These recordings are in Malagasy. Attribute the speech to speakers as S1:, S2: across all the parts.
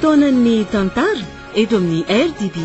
S1: Fotoanan'ny tantara eto amin'ny RTP.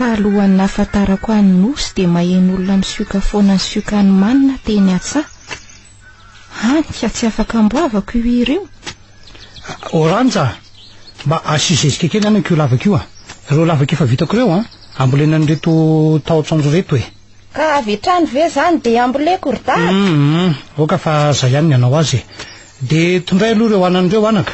S2: Talohan'ny nahafantarako an'i Nosy dia maheno olona misioka foana ny siokan'i Manina teny an-tsaha. Hany ka tsy afaka amboavako io hira io.
S3: Oranja a! Mba asio zezika kely anaka io lavaka io a! Ireo lavaka efa vitako ireo an, ambolena an'ireto taotr'andro ireto e!
S2: Ka avy hatrany ve izany dia amboleko ry dada?
S3: Hum, aoka fa zay ihany ny hanao azy e! Dia tondray aloha ireo anana ireo anaka.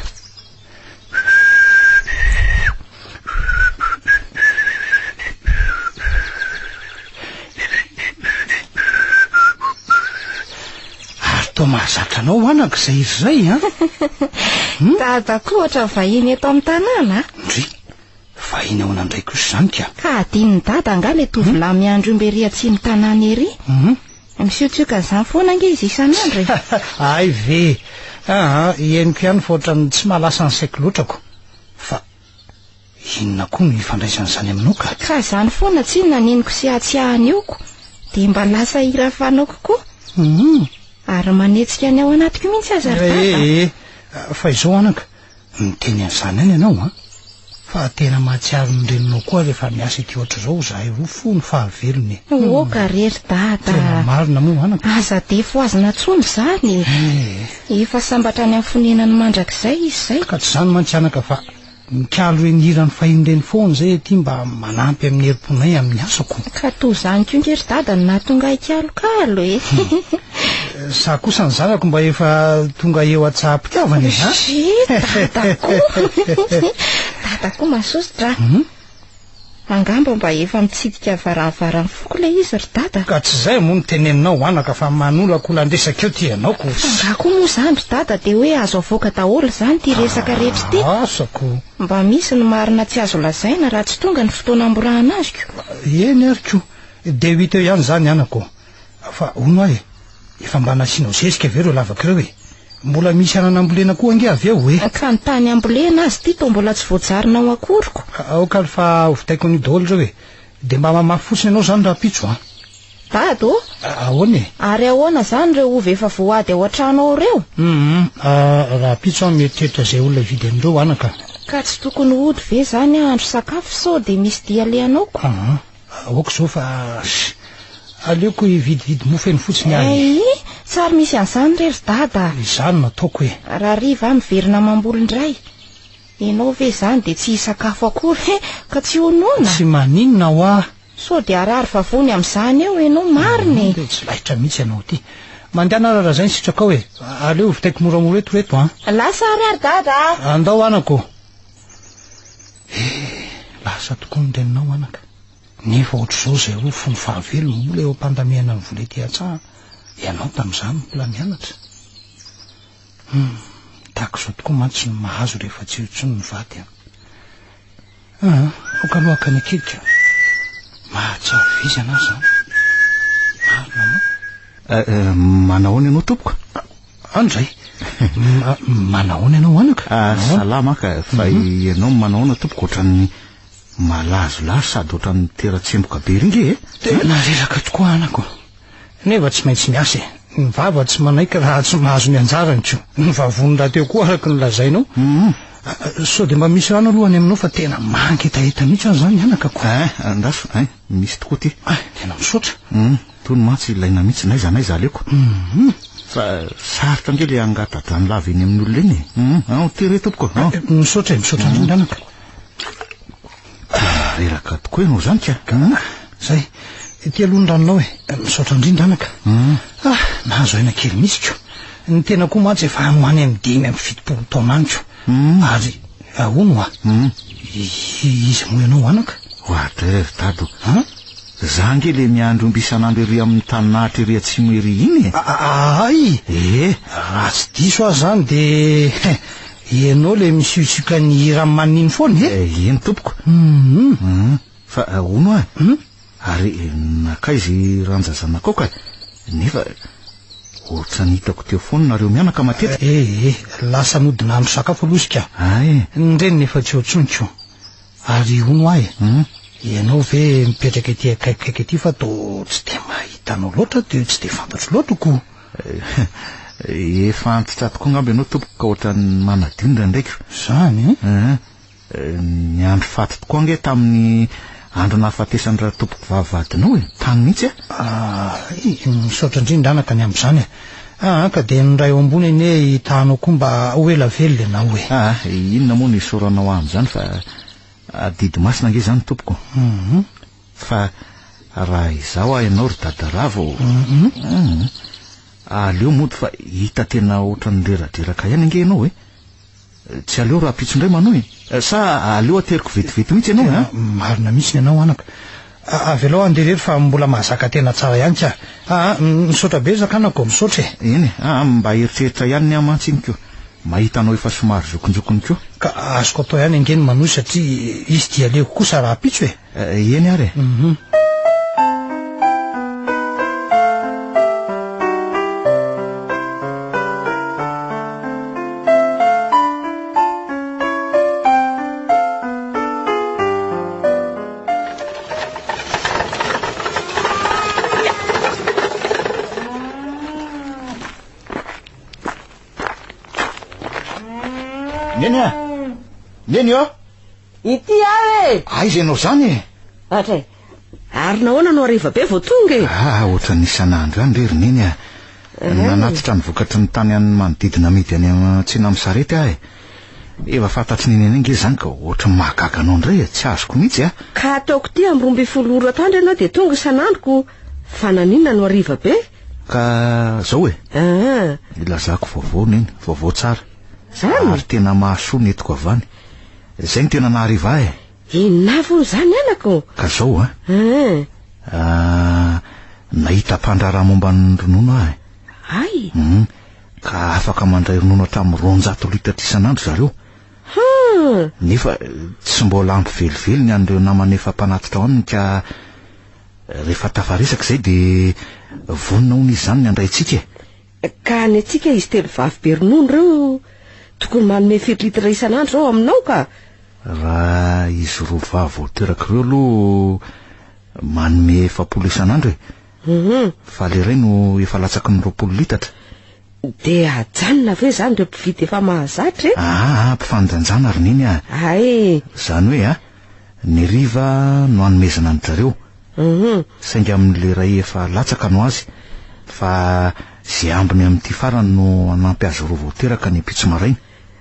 S3: Ary toa mahazatra anao anaka izay hira izay an!
S2: Hmm? Dada koa ohatra vahiny eto amin'ny tanàna.
S3: Ndry, vahiny ahoana indray kosa izany ka?
S2: Ka adinon'i dada angaha ilay tovolahy miandry omby ery atsimo tanàna ery?
S3: Hmm?
S2: Misiotsioka an'izany foana ange izy isan'andro e!
S3: Hay ve! Aa, henoko ihany fa ohatran'ny tsy mahalasa ny saiko loatra ko. Fa inona koa no ifandraisan'izany aminao ka?
S2: Ka izany foana tsinona neniko sy atsiahany eo ko, dia mba lasa hira fanaoko koa.
S3: Hum.
S2: Ary manetsika ny ao anatiko mihitsy aza ry dada.
S3: Ee, fa izao anaka, Miteny an'izany ihany ianao an! Fa tena mahatsiaro ny reninao koa rehefa miasa ety ohatr'izao izahay roa fony fahavelony e!
S2: Oka re ry dada a!
S3: Tena marina moa anaka.
S2: Aza dia fohazina intsony izany e!
S3: Ee.
S2: Efa sambatra any amin'ny fonenany mandrakizay izy izay.
S3: Ka tsy izany mantsy anaka fa mikalo ireny hiran'ny fahiny ireny foana izay aty mba manampy amin'ny herim-ponay amin'ny asako.
S2: Ka toa izany koa nge ry dada no nahatonga ahy hikalokalo e!
S3: Sa kosa ny zanako mba efa tonga eo an-tsaham-pitiavana e, ha?
S2: Dada koa! Dada koa masosotra a!
S3: Hmm?
S2: Angamba mba efa mitsidika varavaran'ny foko ilay izy ry dada.
S3: Ka tsy izay moa no teneninao anaka fa manolakolan-dresaka eo ty ianao ko.
S2: Fa angaha koa moa izany ry dada dia hoe azo avoaka daholo izany ity resaka rehetra ity?
S3: Asa ko.
S2: Mba misy ny marina tsy azo lazaina raha tsy tonga ny fotoana hamborahana azy ko.
S3: Eny ary ko. Dia ho hita eo ihany izany anaka o. Fa hono aho e, efa mba nasianao zezika ve ireo lavaka ireo e? Mbola misy anana ambolena koa ange avy eo e!
S2: Ka ny tany ambolena aza ity toa mbola tsy voajarinao akory ko.
S3: Aoka alo fa hovitaiko an'io daholo ireo e! Dia mba mamafy fotsiny ianao izany rahampitso an!
S2: Dada ô!
S3: Ahoana e?
S2: Ary ahoana izany ireo ovy efa voady ao an-trano ao ireo?
S3: Hum, rahampitso aho mieritreritra izay olona hividy an'ireo anaka.
S2: Ka tsy tokony hody ve izany hahandro sakafo sao dia misy dia alehanao ko?
S3: Aa, aoka izao fa aleoko hividividy mofo eny fotsiny aho e.
S2: Eii, tsy ary misy an'izany re ry dada a!
S3: Izany no ataoko e.
S2: Rahariva aho miverina mamboly indray. Ianao ve izany dia tsy hisakafo akory he, ka tsy ho noana?
S3: Tsy maninona hoa.
S2: Sao dia harary vavony amin'izany eo ianao marina e!
S3: Dia tsy laitra mihitsy ianao ity. Mandehana ary raha izay ny sitrakao e. Aleo hovitaiko moramora eto ireto an.
S2: Lasa ary ary dada a!
S3: Andao anako. Eh, lasa tokoa ny reninao anaka. Nefa ohatr'izao izay roa fony fahavelony mbola eo am-pandamihana ny vola ety an-tsaha. Ianao tamin'izany mbola mianatra. Hum, tahaka izao tokoa mantsy no mahazo rehefa tsy eo intsony ny vady an. Ah, aoka aloha hakany akely ka. Mahatsiaro vizana aho izany. Marina moa.
S4: Eh, eh, manahoana ianao tompoko?
S3: Andray, manahoana ianao anaka?
S4: Ah, salama ka, fa mhm. ianao manahoana tompoko ohatran'ny malazolazo sady ohatran'ny mitera-tsemboka be ery nge e?
S3: Tena reraka tokoa anako. Nefa tsy maintsy miasa e. Ny vava tsy manaiky raha tsy mahazo ny anjarany ko. Ny vavony rahateo koa araka ny lazainao.
S4: Mhm.
S3: Sao dia mba misy rano aloha any aminao fa tena mangetaheta mihitsy aho izany anaka ko.
S4: Eh, andraso, eh, misy tokoa ity.
S3: Ah, tena misaotra.
S4: Mhm. Tony mantsy ilaina mihitsy n'aiza n'aiza aleoko.
S3: Mhm.
S4: Fa sarotra ange le hangata-drano lava eny amin'ny olona eny e. Mhm. Ao, ty re tompoko. Ao.
S3: Eh, misaotra e, misaotra indrindra anaka.
S4: Ah, reraka tokoa ianao izany ka.
S3: Mhm. Zay, ity aloha ny ranonao e. Misaotra indrindra anaka.
S4: Mhm.
S3: Ah, nahazo aina kely mihitsy ko. Ny tena koa mantsy efa any ho any amin'ny 75 taona any ko.
S4: Mhm.
S3: Ary ahoana hoa?
S4: Mhm.
S3: Iza moa ianao anaka?
S4: Oadray ry Dado.
S3: An?
S4: Za ange le miandry omby isan'andro ery amin'ny tanin'ahitra ery atsimo ery iny e.
S3: Ay!
S4: Ee.
S3: Raha tsy diso aho izany dia ianao le misiosioka ny hira maniny foana e?
S4: Eh, eny tompoko.
S3: Mhm.
S4: Mhm. Fa hono aho,
S3: Hmm?
S4: ary nankaiza i Ranja zanakao ka? Nefa ohatran'ny hitako teo foana nareo mianaka matetika.
S3: Eh, eh, lasa nody nahandro sakafo aloha izy ka.
S4: Ay.
S3: Ny reniny efa tsy eo intsony ko. Ary hono aho e,
S4: Hmm?
S3: ianao ve mipetraka ety akaikikaiky ety fa toa tsy dia mahita anao loatra dia tsy dia fantatro loatra ko.
S4: Efa antitra tokoa angamba ianao tompoko ka ohatran'ny manadio indraindray ko.
S3: Izany e?
S4: Ehe. Niandry faty tokoa ange tamin'ny andro nahafatesan-dRatompokovavy vadinao e, tany mihitsy a.
S3: Ah, misaotra indrindra anaka ny amin'izany e. Ah, ka dia ny ray ao ambony anie hitahanao koa mba ho ela velona ianao e.
S4: Ah, inona moa no isaoranao ahy amin'izany fa adidy masina ange izany tompoko.
S3: Mhm.
S4: Fa raha izaho aho ianao ry Dadaravo,
S3: Mhm.
S4: mhm, aleo mody fa hita tena ohatran'ny reradreraka ihany ange ianao e. Tsy aleo rahampitso indray manohy e? Sa aleo ateriko vetivety mihitsy ianao
S3: e? Marina mihitsy ny anao anaka. Avelao handeha irery fa mbola mahazaka tena tsara ihany ka. Aa, misaotra betsaka anako, misaotra e.
S4: Eny e, aa, mba eritreritra ihany ny ahy mantsy iny ko. Mahita anao efa somary zokinjokiny koa.
S3: Ka azoko atao ihany ange ny manohy satria izy dia aleoko kosa rahampitso e.
S4: Eny ary e.
S3: Mhm.
S4: Neny a! Neny ô!
S1: Ity aho e!
S4: Aiza ianao izany e?
S1: Atra e! Ary nahoana no hariva be vao tonga e?
S4: Ah, ohatran'ny isan'andro ihany re ry Neny a! Nanatitra ny vokatry ny tany an'ny manodidina amidy any an-tsena amin'ny sarety aho e. Efa fantatry Neny ange izany ka ohatran'ny mahagaga anao indray e, tsy azoko mihitsy a!
S1: Ka ataoko ity amin'ny 12 ora atoandro ianao dia tonga isan'andro ko fa naninona no hariva be?
S4: Ka zao e!
S1: Ah.
S4: Ilazako vaovao Neny, vaovao tsara.
S1: Zany?
S4: Ary tena mahasoa ny entiko avy any. Izay no tena nahariva ahy e!
S1: Inona avy hono izany anaka ô?
S4: Ka zao a!
S1: Ah.
S4: Ah, nahita mpandraharaha momba ny ronono aho e.
S1: Hay!
S4: Hum, ka afaka mandray ronono hatramin'ny 200 litatra isan'andro zareo.
S1: Hum!
S4: Nefa tsy mbola ampy velively ny an'ireo namana efa mpanatitra ao aminy ka rehefa tafaresaka izay dia vonona hono izy izany ny handray antsika e.
S1: Ka ny antsika izy telo vavy be ronono ireo tokony manome firy litre isan'andro izao aminao ka?
S4: Raha izy roa vavy vao teraka ireo aloha manome 40 isan'andro e.
S1: Hum.
S4: Fa ilay iray no efa latsaky ny 20 litatra.
S1: Dia ajanona ve izany ireo mpividy efa mahazatra e?
S4: Aa, mpifandanjana ry Neny a.
S1: Hay.
S4: Izany hoe a, ny hariva no anomezana an-dry zareo.
S1: Hum.
S4: Saingy amin'ilay iray efa latsaka no azy, fa izay ambiny amin'ity farany no hanampy azy roa vao teraka ny ampitso maraina.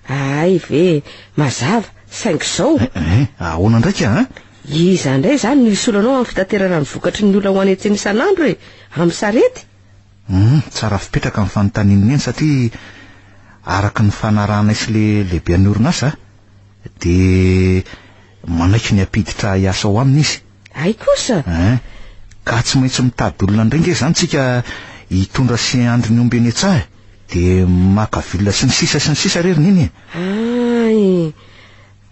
S1: Hay ve, mazava, saingy izao.
S4: Eh, eh, ahoana ndraiky a?
S1: Iza indray izany no hisolo anao amin'ny fitaterana ny vokatry ny olona ho any an-tsena isan'andro e? Amin'ny sarety?
S4: Hum, tsara fipetraka ny fanontanian'i Neny satria araka ny fanarahanay sy le lehiben'ny orinasa dia manaiky ny hampiditra hiasa ao aminy izy.
S1: Hay kosa!
S4: Hein, ka tsy maintsy mitady olona indray nge izany tsika Hitondra sy andry ny omby eny an-tsaha e. Dia maka vilona sy ny sisa sy ny sisa re ry Neny e.
S1: Hay!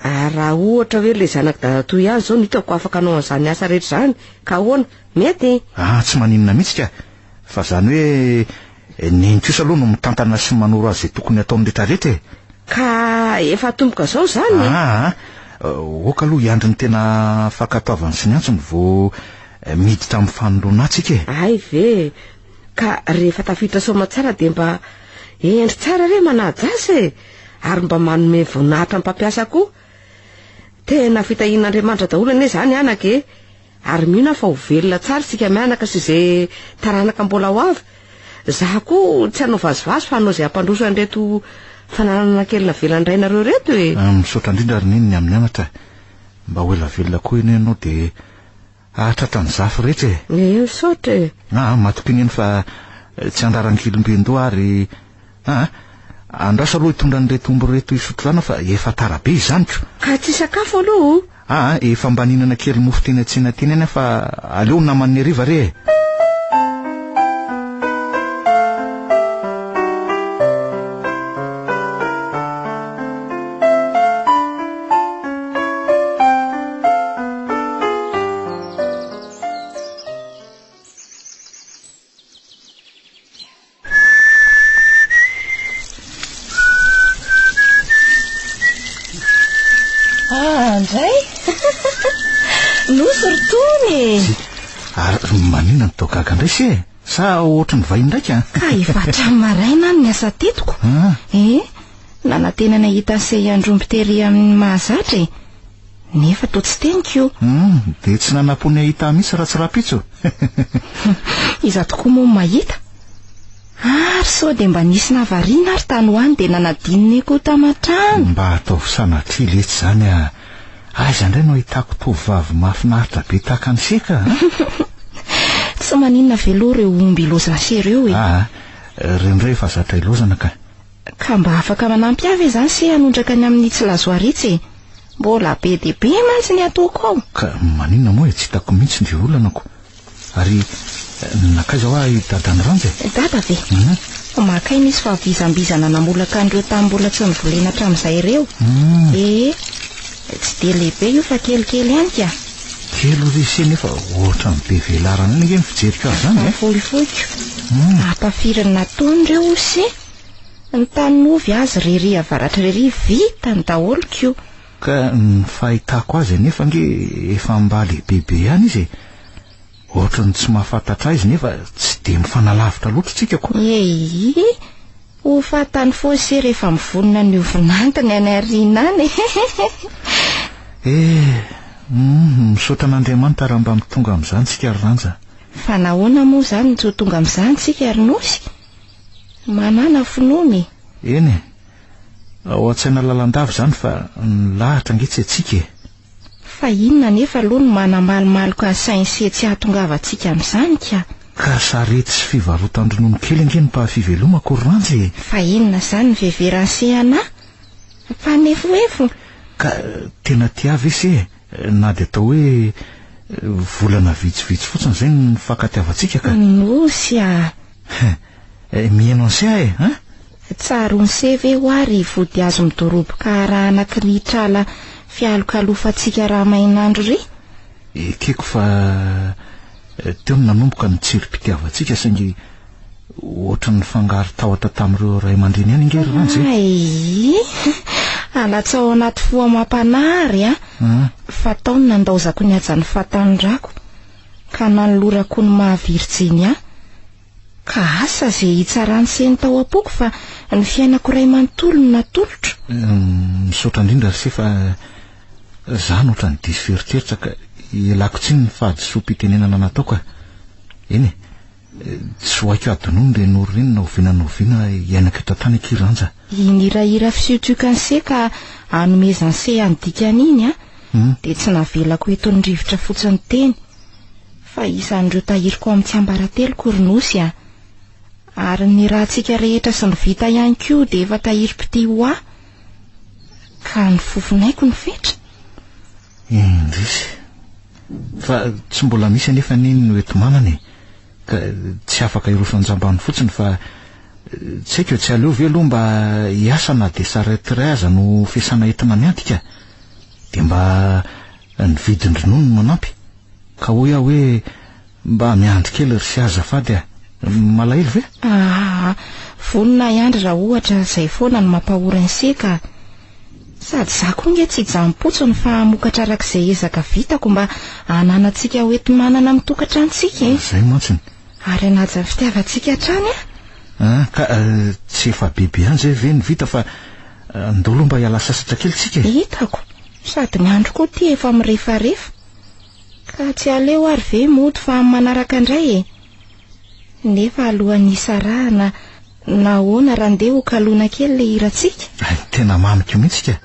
S1: Ary raha ohatra hoe ilay zanak'i dadatoa ihany izao no hitako afaka hanao an'izany asa rehetra izany, ka ahoana? Mety?
S4: Ah, tsy maninona mihitsy ka! Fa izany hoe Neny kosa aloha no mitantana sy manoro azy izay tokony hataony rehetrarehetra e!
S1: Ka efa atomboka izao izany e?
S4: Aa, ok aloha hiandry ny tena fankatoavany sy ny antsony vao miditra amin'ny fanoloana ahy tsika e!
S1: Hay ve! Ka rehefa tafiditra soamatsara dia mba hendry tsara re manaja azy e! Ary mba manome voninahitra ny mpampiasa koa. Tena fitahian'Andriamanitra daholo anie izany anaka e! Ary mino aho fa ho velona tsara isika mianaka sy izay taranaka mbola ho avy. Izaho koa tsy hanao vazivazy fa hanao izay hampandroso an'ireto fananana kely navelan-drainareo ireto e!
S4: Misaotra indrindra ry Neny ny amin'ny anatra. Mba ho ela velona koa anie ianao dia hahatratra ny zafy rehetra e!
S1: Ee, misaotra e!
S4: Aa, matokia Neny fa tsy handrarankilim-bendoha ary aa, andraso aloha hitondra an'ireto omby ireto hisotro rano aho fa efa tara be izany ko!
S1: Ka tsy hisakafo aloha o!
S4: Aa, efa mba nihinana kely mofo teny an-tsena teny ihany aho fa aleo ho naman'ny hariva re e!
S2: Ah, ndray! Nosy ry Tony e!
S4: Ary maninona no toa gaga indray se e? Sa ohatry ny vahiny ndraika?
S2: Ka efa hatramin'ny maraina aho no niasa tetoko.
S4: Ah.
S2: Eh, nanantena ny hahita an'i Sehy Andromby tery amin'ny mahazatra e. Nefa toa tsy teniko io.
S4: Hum, dia tsy nanam-po ny hahita ahy mihitsy raha tsy rahampitso.
S2: Iza tokoa moa no mahita? Ary sao dia mba nisy nahavariana ary tany ho any dia nanadino ny akoho taman-trano.
S4: Mba ataovy sanatria letsy izany ah. Aiza indray no ahitako tovovavy mahafinaritra be tahaka an'i Seka a?
S2: Tsy maninona ve aloha ireo omby ilaozana se ireo e?
S4: Aa, ireo indray efa zatra ilaozana ka.
S2: Ka mba afaka manampy ahy ve izany se hanondraka ny amin'ny tsy lazoaritsy e? Mbola be dia be mantsy ny ataoko ao.
S4: Ka maninona moa e, tsy hitako mihitsy ndry olana ko. Ary nankaiza hoa i dadan'i Ranja e?
S2: Dada ve?
S4: Hum.
S2: Makay misy fa vizambizana namolaka an'ireo tany mbola tsy novolena hatramin'izay ireo.
S4: Hum.
S2: Ee, tsy dia lehibe io fa kelikely ihany ka.
S4: Kely ry se nefa ohatran'ny be velarana ihany ange ny fijeriko azy izany e.
S2: Fohifohiko.
S4: Hum.
S2: Hampafiry ny nataony ireo hoy se. Ny tanin'ovy azy rery avaratra rery vitany daholo ko.
S4: Ka ny fahitako azy anefa ange efa mba lehibebe ihany izy e. Ohatran'ny tsy mahafantatra ahy izy nefa tsy dia mifanalavitra loatra tsika ko.
S2: Eii, ho fantany foana se rehefa mivonona ny ovinantiny any aoriana any e.
S4: Eh, hum, misaotra an'Andriamanitra raha mba tonga amin'izany tsika ry Ranja.
S2: Fa nahoana moa izany no tsy ho tonga amin'izany tsika ry Nosy? Manàna finoana e!
S4: Eny e! Ao an-tsaina lalandava izany fa ny lahatra ange tsy antsika e!
S2: Fa inona anefa aloha no manamalomaloka ny sain'se tsy hahatongavantsika amin'izany ka?
S4: Ka sarety sy fivarotan-dronono kely ange no mpahafivelomako ry Ranja e!
S2: Fa inona izany ny fiheveran'se anà? Mpanefoefo?
S4: Ka tena tia ahy ve se e? Na dia atao hoe volana vitsivitsy fotsiny izay no nifankatiavantsika ka.
S2: Nosy a!
S4: Eh, mihaino an'se aho e, hein?
S2: Tsaron'se ve hoa ry vodihazo midoroboka arahana kirihitr'ala fialokalofantsika raha main'andro ry?
S4: Ekeko fa teo no nanomboka ny tsirim-pitiavantsika saingy ohatran'ny nifangaro tahotra tamin'ireo ray aman-dreny ihany ange ry Ranja e.
S2: Ay, alatsao anaty fo amam-panahy ary a! Fa tao no nandaozako ny hajan'ny fahatanorako. Ka nanolorako ny maha virjiny ahy. Ka asa ze hitsarany se ny tao am-poko fa ny fiainako iray manontolo no natolotro.
S4: Misaotra indrindra ry se fa za no ohatran'ny diso feritreritra ka ialako tsiny ny fahadisoam-pitenenana nataoko a. Eny e, tsy ho haiko hadinoina ireny ora ireny na oviana na oviana hiainako eto an-tany akia Ranja.
S2: Iny hirahira fisiotsiokan'i se ka anomezan'i se any dikany iny a. Dia tsy navelako eto ny rivotra fotsiny teny. Fa isan'ireo tahiriko ao amin'ny tsiambarateloko ry Nosy a! Ary ny ratsika rehetra sy ny vita ihany koa dia efa tahirim-pitia ho ahy. Ka ny fofonaiko no fetra.
S4: Indrisy. Fa tsy mbola misy anefa anie ny hoenti-manana e! Ka tsy afaka hiroso an-jambany fotsiny fa tsy haiko e, tsy aleo ve aloha mba hiasa na dia sarety iray aza no fiasana entina miantika? Dia mba ny vidin-dronono no manampy. Ka hoy aho hoe mba miandry kely ry se azafady a! Malahelo ve?
S2: Aa, vonona hiandry raha ohatra izay foana no mampahory an'i se ka. Sady za koa nge tsy hijanom-potsiny fa hamokatra arak'izay ezaka vitako mba hananantsika ho enti-manana amin'ny tokantranontsika e.
S4: Izay mantsiny.
S2: Ary hanaja ny fitiavantsika hatrany aho.
S4: Ah, ka tsy efa bebe ihany izay ve ny vita fa ndao aloha mba hiala sasatra kely tsika e.
S2: Hitako. Sady ny andro koa ity efa mirefarefa. Ka tsy aleo ary ve mody fa amin'ny manaraka indray e. Nefa alohan'ny hisarahana, nahoana raha ndeha ho kaloina kely ilay hirantsika?
S4: Tena mamiko mihitsy ka!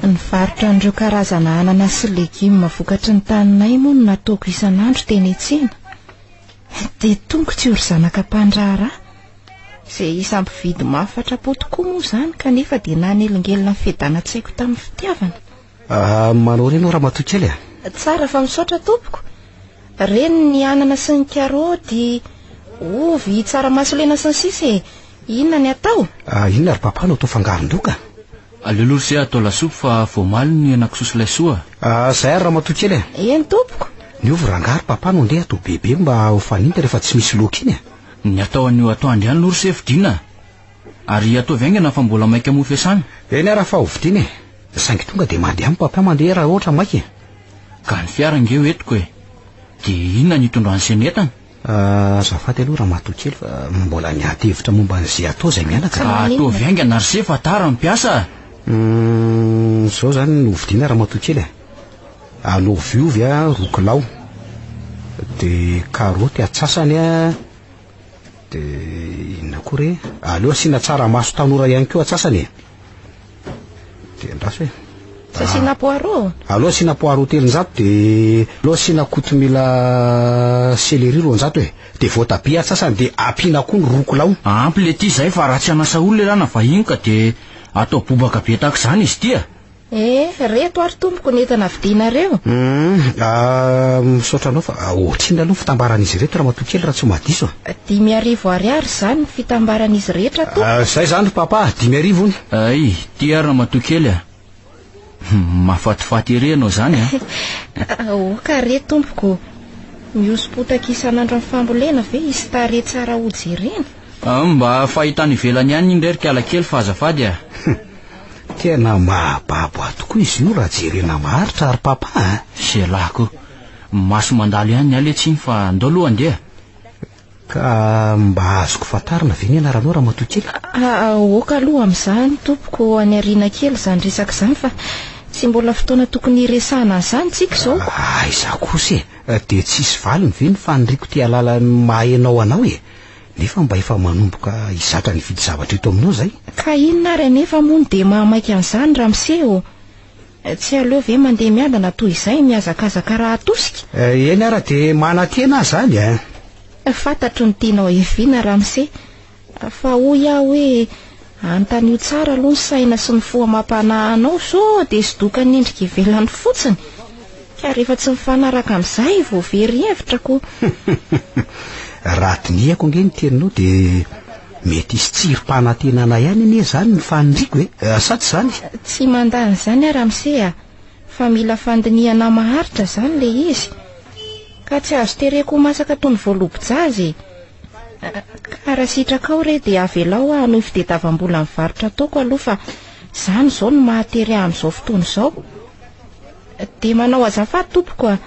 S2: Nivarotra an'ireo karazana anana sy legioma vokatry ny taninay moa no nataoko isan'andro teny an-tsena. Dia tongo tsy ho ry zanaka mpandraharaha. Izay isan'ny mpividy mahafatra-po tokoa moa izany kanefa dia nanelingelina ny fiadanan-tsaiko tamin'ny fitiavana.
S5: Ah, manao ahoana ianao ramatoa kely a?
S2: Tsara fa misaotra tompoko. Reny ny anana sy ny karaoty, ovy, tsaramaso lena sy ny sisa e. Inona ny atao?
S5: Ah, inona ry papa no atao fangaron-doka?
S6: Aleo aloha ry se atao lasopy fa voamaly ny henakisoa sy laisoa a.
S5: Ah, zay ary ramatoa kely a.
S2: Eny tompoko.
S5: Ny ovy rangahy ry papa no ndeha atao bebe mba ho faninta rehefa tsy misy laoka iny a.
S6: Ny atao anio atoandro ihany aloha ry se vidiana a. Ary ataovy haingana fa mbola maika mofo iasana.
S5: Eny ara fa ho vidiana e. Saingy tonga dia mandeha aminy papa mandeha raha ohatra maika e.
S6: Ka ny fiara ange ho entiko e. Dia inona ny hitondran'i se ny entana?
S5: Azafady aloha ramatoa kely fa mbola miady hevitra momba an'izay atao izay mianaka.
S6: Ka ataovy haingana ry se fa tara ny mpiasa a.
S5: Izao izany no hovidiana ramatoa kely e. Anaovy ovy a, roa kilao. Dia karaoty atsasany a. Dia inona koa re? Aleo asiana tsaramaso tanora ihany koa atsasany e. Dia andraso e.
S2: Tsy asiana poireau?
S5: Aleo asiana poireau 300 dia aleo asiana kotomila céleri 200 e. Dia voatabia atsasany dia ampiana koa ny roa kilao.
S6: Ampy le ty zay fa raha tsy hanasa olona elah na vahiny ka dia atao bobaka be tahaka izany izy ity a.
S2: Eh, reto ary tompoko ny entana vidianareo.
S5: Hum, ah, misaotra anao fa ohatrinona aloha ny fitambaran'izy ireto ramatoa kely raha tsy mahadiso
S2: a? 5000 ariary izany ny fitambaran'izy rehetra tompoko.
S5: Ah, izay izany ry papa, 5000 hono.
S6: Ay, ty ary ramatoa kely a. Mahafatifaty ery ianao izany a.
S2: Aoka re tompoko, mihosom-potaka isan'andro amin'ny fambolena ve hisy tarehy tsara hojerena?
S6: Ah, mba fahitana ivelany ihany iny re ry kala kely fa azafady a.
S5: Tena mahababo ahy tokoa izy io raha jerena maharitra ry papa a.
S6: Selahy koa. Maso mandalo ihany ny ahy letsy iny fa ndao aloha andeha.
S5: Ka mba azoko fantarina ve ny anaranao ramatoa kely?
S2: Aoka aloha amin'izany tompoko any aoriana kely izany resaka izany fa tsy mbola fotoana tokony hiresahana an'izany tsika izao.
S5: Aiza kosa e! Dia tsisy valiny ve ny faniriako te hahalala ny maha ianao anao e? Nefa mba efa manomboka hizatra nividy zavatra eto aminao izay.
S2: Ka inona ary anefa moa no dia mahamaika an'izany ramose ô? Tsy aleo ve mandeha miadana toy izay mihazakazaka raha atosika?
S5: Eny ara dia manantena aho izany e!
S2: Fantatro ny tianao heviana ramose, fa hoy aho hoe anontanio tsara aloha ny saina sy ny fo amam-panahy anao sao dia sodokan'ny endrika ivelany fotsiny. Ka rehefa tsy mifanaraka amin'izay vao very hevitra ko.
S5: Raha dinihako ange ny teninao dia mety hisy tsirim-panantenana ihany anie izany ny faniriako e! Sa tsy izany?
S2: Tsy mandà an'izany aho ramose a! Fa mila fandinihana maharitra izany ilay izy. Ka tsy azo tereko ho masaka toy ny voalobo-jaza e! Ka raha sitrakao re dia avelao aho hanohy fitediavam-bola amin'ny varotra ataoko aloha fa izany izao no mahatery ahy amin'izao fotoana izao. Dia manao azafady tompoko a!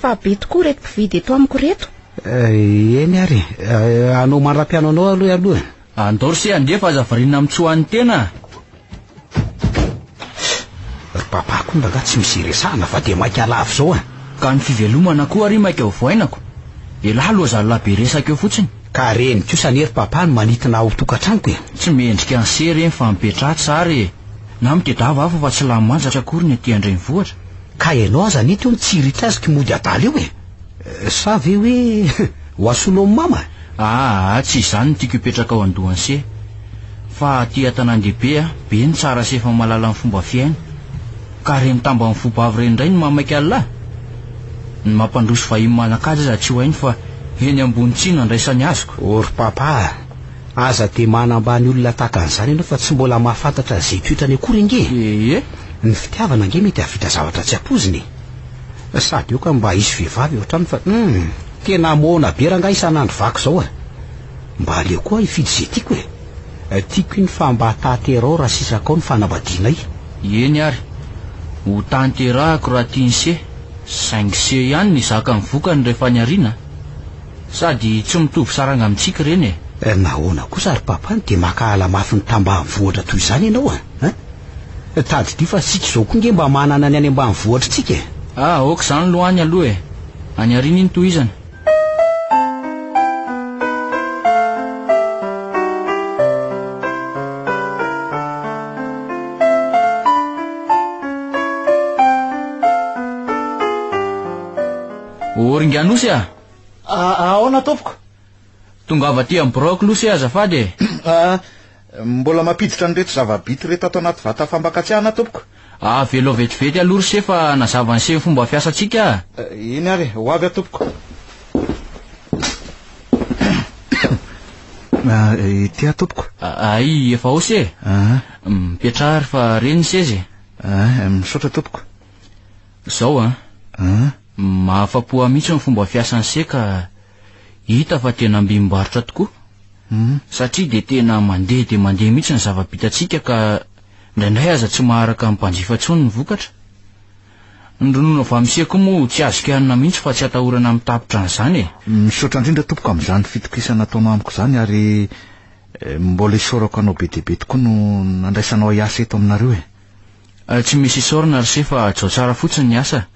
S2: Fa be tokoa ireto mpividy eto amiko ireto.
S5: Eny ary e! Hanao mandra-pianao anao aloha aloha e!
S6: Andao ry se handeha fa aza variana amin'ny tsy ho an'ny tena a!
S5: Ry papa koa rangahy tsy misy iresahana fa dia maika lava izao a!
S6: Ka ny fivelomana koa ary maika hovoainako. Elah aloha zalahy be resaka eo fotsiny.
S5: Ka reny kosa anie ry papa no manintona ao tokantranoko e!
S6: Tsy mendrika an'se reny fa mipetraha tsara e! Na mitedava hafa fa tsy lany manjatra akory ny aty an-drenivohitra.
S5: Ka ianao aza anie teo nitsiritra azy ki mody adala eo e! Sa ve hoe ho asolo amin'i mama?
S6: Aa, tsy izany no tiako hipetraka ao an-dohan'i se. Fa aty an-tanàn-dehibe a, be ny tsara sy efa mahalala ny fomba fiaina. Ka ireny tamban'ny voa-bavy ireny indray no mahamaika an'lah. Ny mampandroso vahiny manan-kaja aza tsy ho hainy fa eny ambony tsihy no andraisany azoko.
S5: O ry papa a! Aza dia manambany olona tahaka an'izany ianao fa tsy mbola mahafantatra an'izay toetrany akory ange e!
S6: Ee.
S5: Ny fitiavana ange mety hahavita zavatra tsy ampoizina e! Sady eo ka mba hisy vehivavy eo an-trano fa hum! Tena moana be rangahy isan'andro vaky izao a! Mba aleo koa hifidy izay tiako e! Tiako iny fa mba tanterao raha sisakao ny fanambadianay.
S6: Eny ary, ho tanterahako raha tian'i se, saingy se ihany no hizaka ny vokany rehefa any aoriana a! Sady tsy mitovy saranga amintsika ireny e!
S5: Nahoana kosa ry papa no dia mankahala mafy ny tambanivohitra toy izany ianao a? Hein? Tadidio fa isika izao koa nge mba manana ny any ambanivohitr'tsika e!
S6: Ah, ok izany aloha any aloha e! Any aoriana iny tohizana. O ry Nganosy a!
S3: Ahoana tompoko?
S6: Tongava aty amin'ny biraoko aloha se azafady e!
S4: Ah, mbola mampiditra an'ireto zava-bita ireto ato anaty vata fampakatsiahana tompoko.
S6: Avelao vetivety aloha ry se fa nazava an'se ny fomba fiasantsika a!
S4: Eny ary e, ho avy aho tompoko. Ity aho tompoko.
S6: Hay, efa ao se? Mipetraha ary fa re ny seza e.
S4: Misaotra tompoko.
S6: Izao an, mahafa-po ahy mihitsy ny fomba fiasan'i se ka hita fa tena ambim-barotra tokoa. Satria dia tena mandeha dia mandeha mihitsy ny zava-bitantsika ka indraindray aza tsy maharaka ny mpanjifa intsony ny vokatra. Ny ronono avy amin'i se koa moa tsy azo kianina mihitsy fa tsy atahorana amin'ny tapitra an'izany e.
S4: Misaotra indrindra tompoko amin'izany fitokisana ataonao amiko izany ary mbola isaorako anao be dia be tokoa no nandraisanao ahy hiasa eto aminareo e.
S6: Tsy misy isaorana ry se fa hajao tsara fotsiny ny asa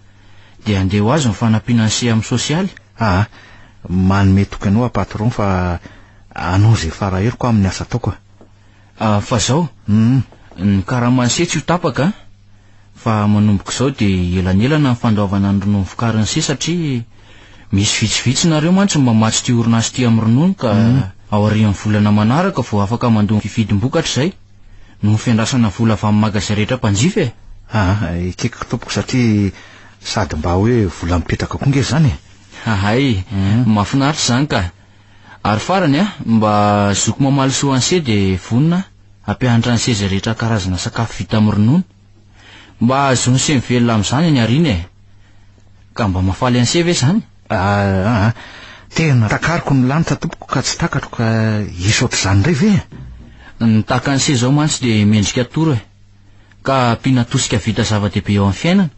S6: dia handeha ho azy ny fanampiana an'i se amin'ny sosialy.
S4: Aa, manome toky anao aho patron fa hanao izay fara heriko aho amin'ny asa ataoko
S6: a. Fa zao, ny karaman'i se tsy ho tapaka an, fa manomboka izao dia elanelana ny fandoavana ny ronono vokarin'i se satria misy vitsivitsy nareo mantsy no mamatsy ity orinasa ity amin'ny ronono ka aorian'ny volana manaraka vao afaka mandoa ny vidim-bokatra izay. Noho ny fiandrasana vola avy amin'ny magazay rehetra mpanjifa e!
S4: Aa, ekeko tompoko satria sady mba hoe vola mipetraka koa nge izany e!
S6: Ahay, mahafinaritra izany ka! Ary farany a, mba zoky mamaly soa an'se dia vonona hampianatra an'se izay rehetra karazana sakafo vita amin'ny ronono. Mba hahazoan'se mivelona amin'izany any aoriana e! Ka mba mahafaly an'se ve izany?
S4: Aa, tena takariko ny lanitra tompoko ka tsy takatro ka hisy ohatr'izany indray ve?
S6: Ny takan'se izao mantsy dia mendrika atoro e! Ka ampiana tosika vita zava-dehibe eo amin'ny fiainana.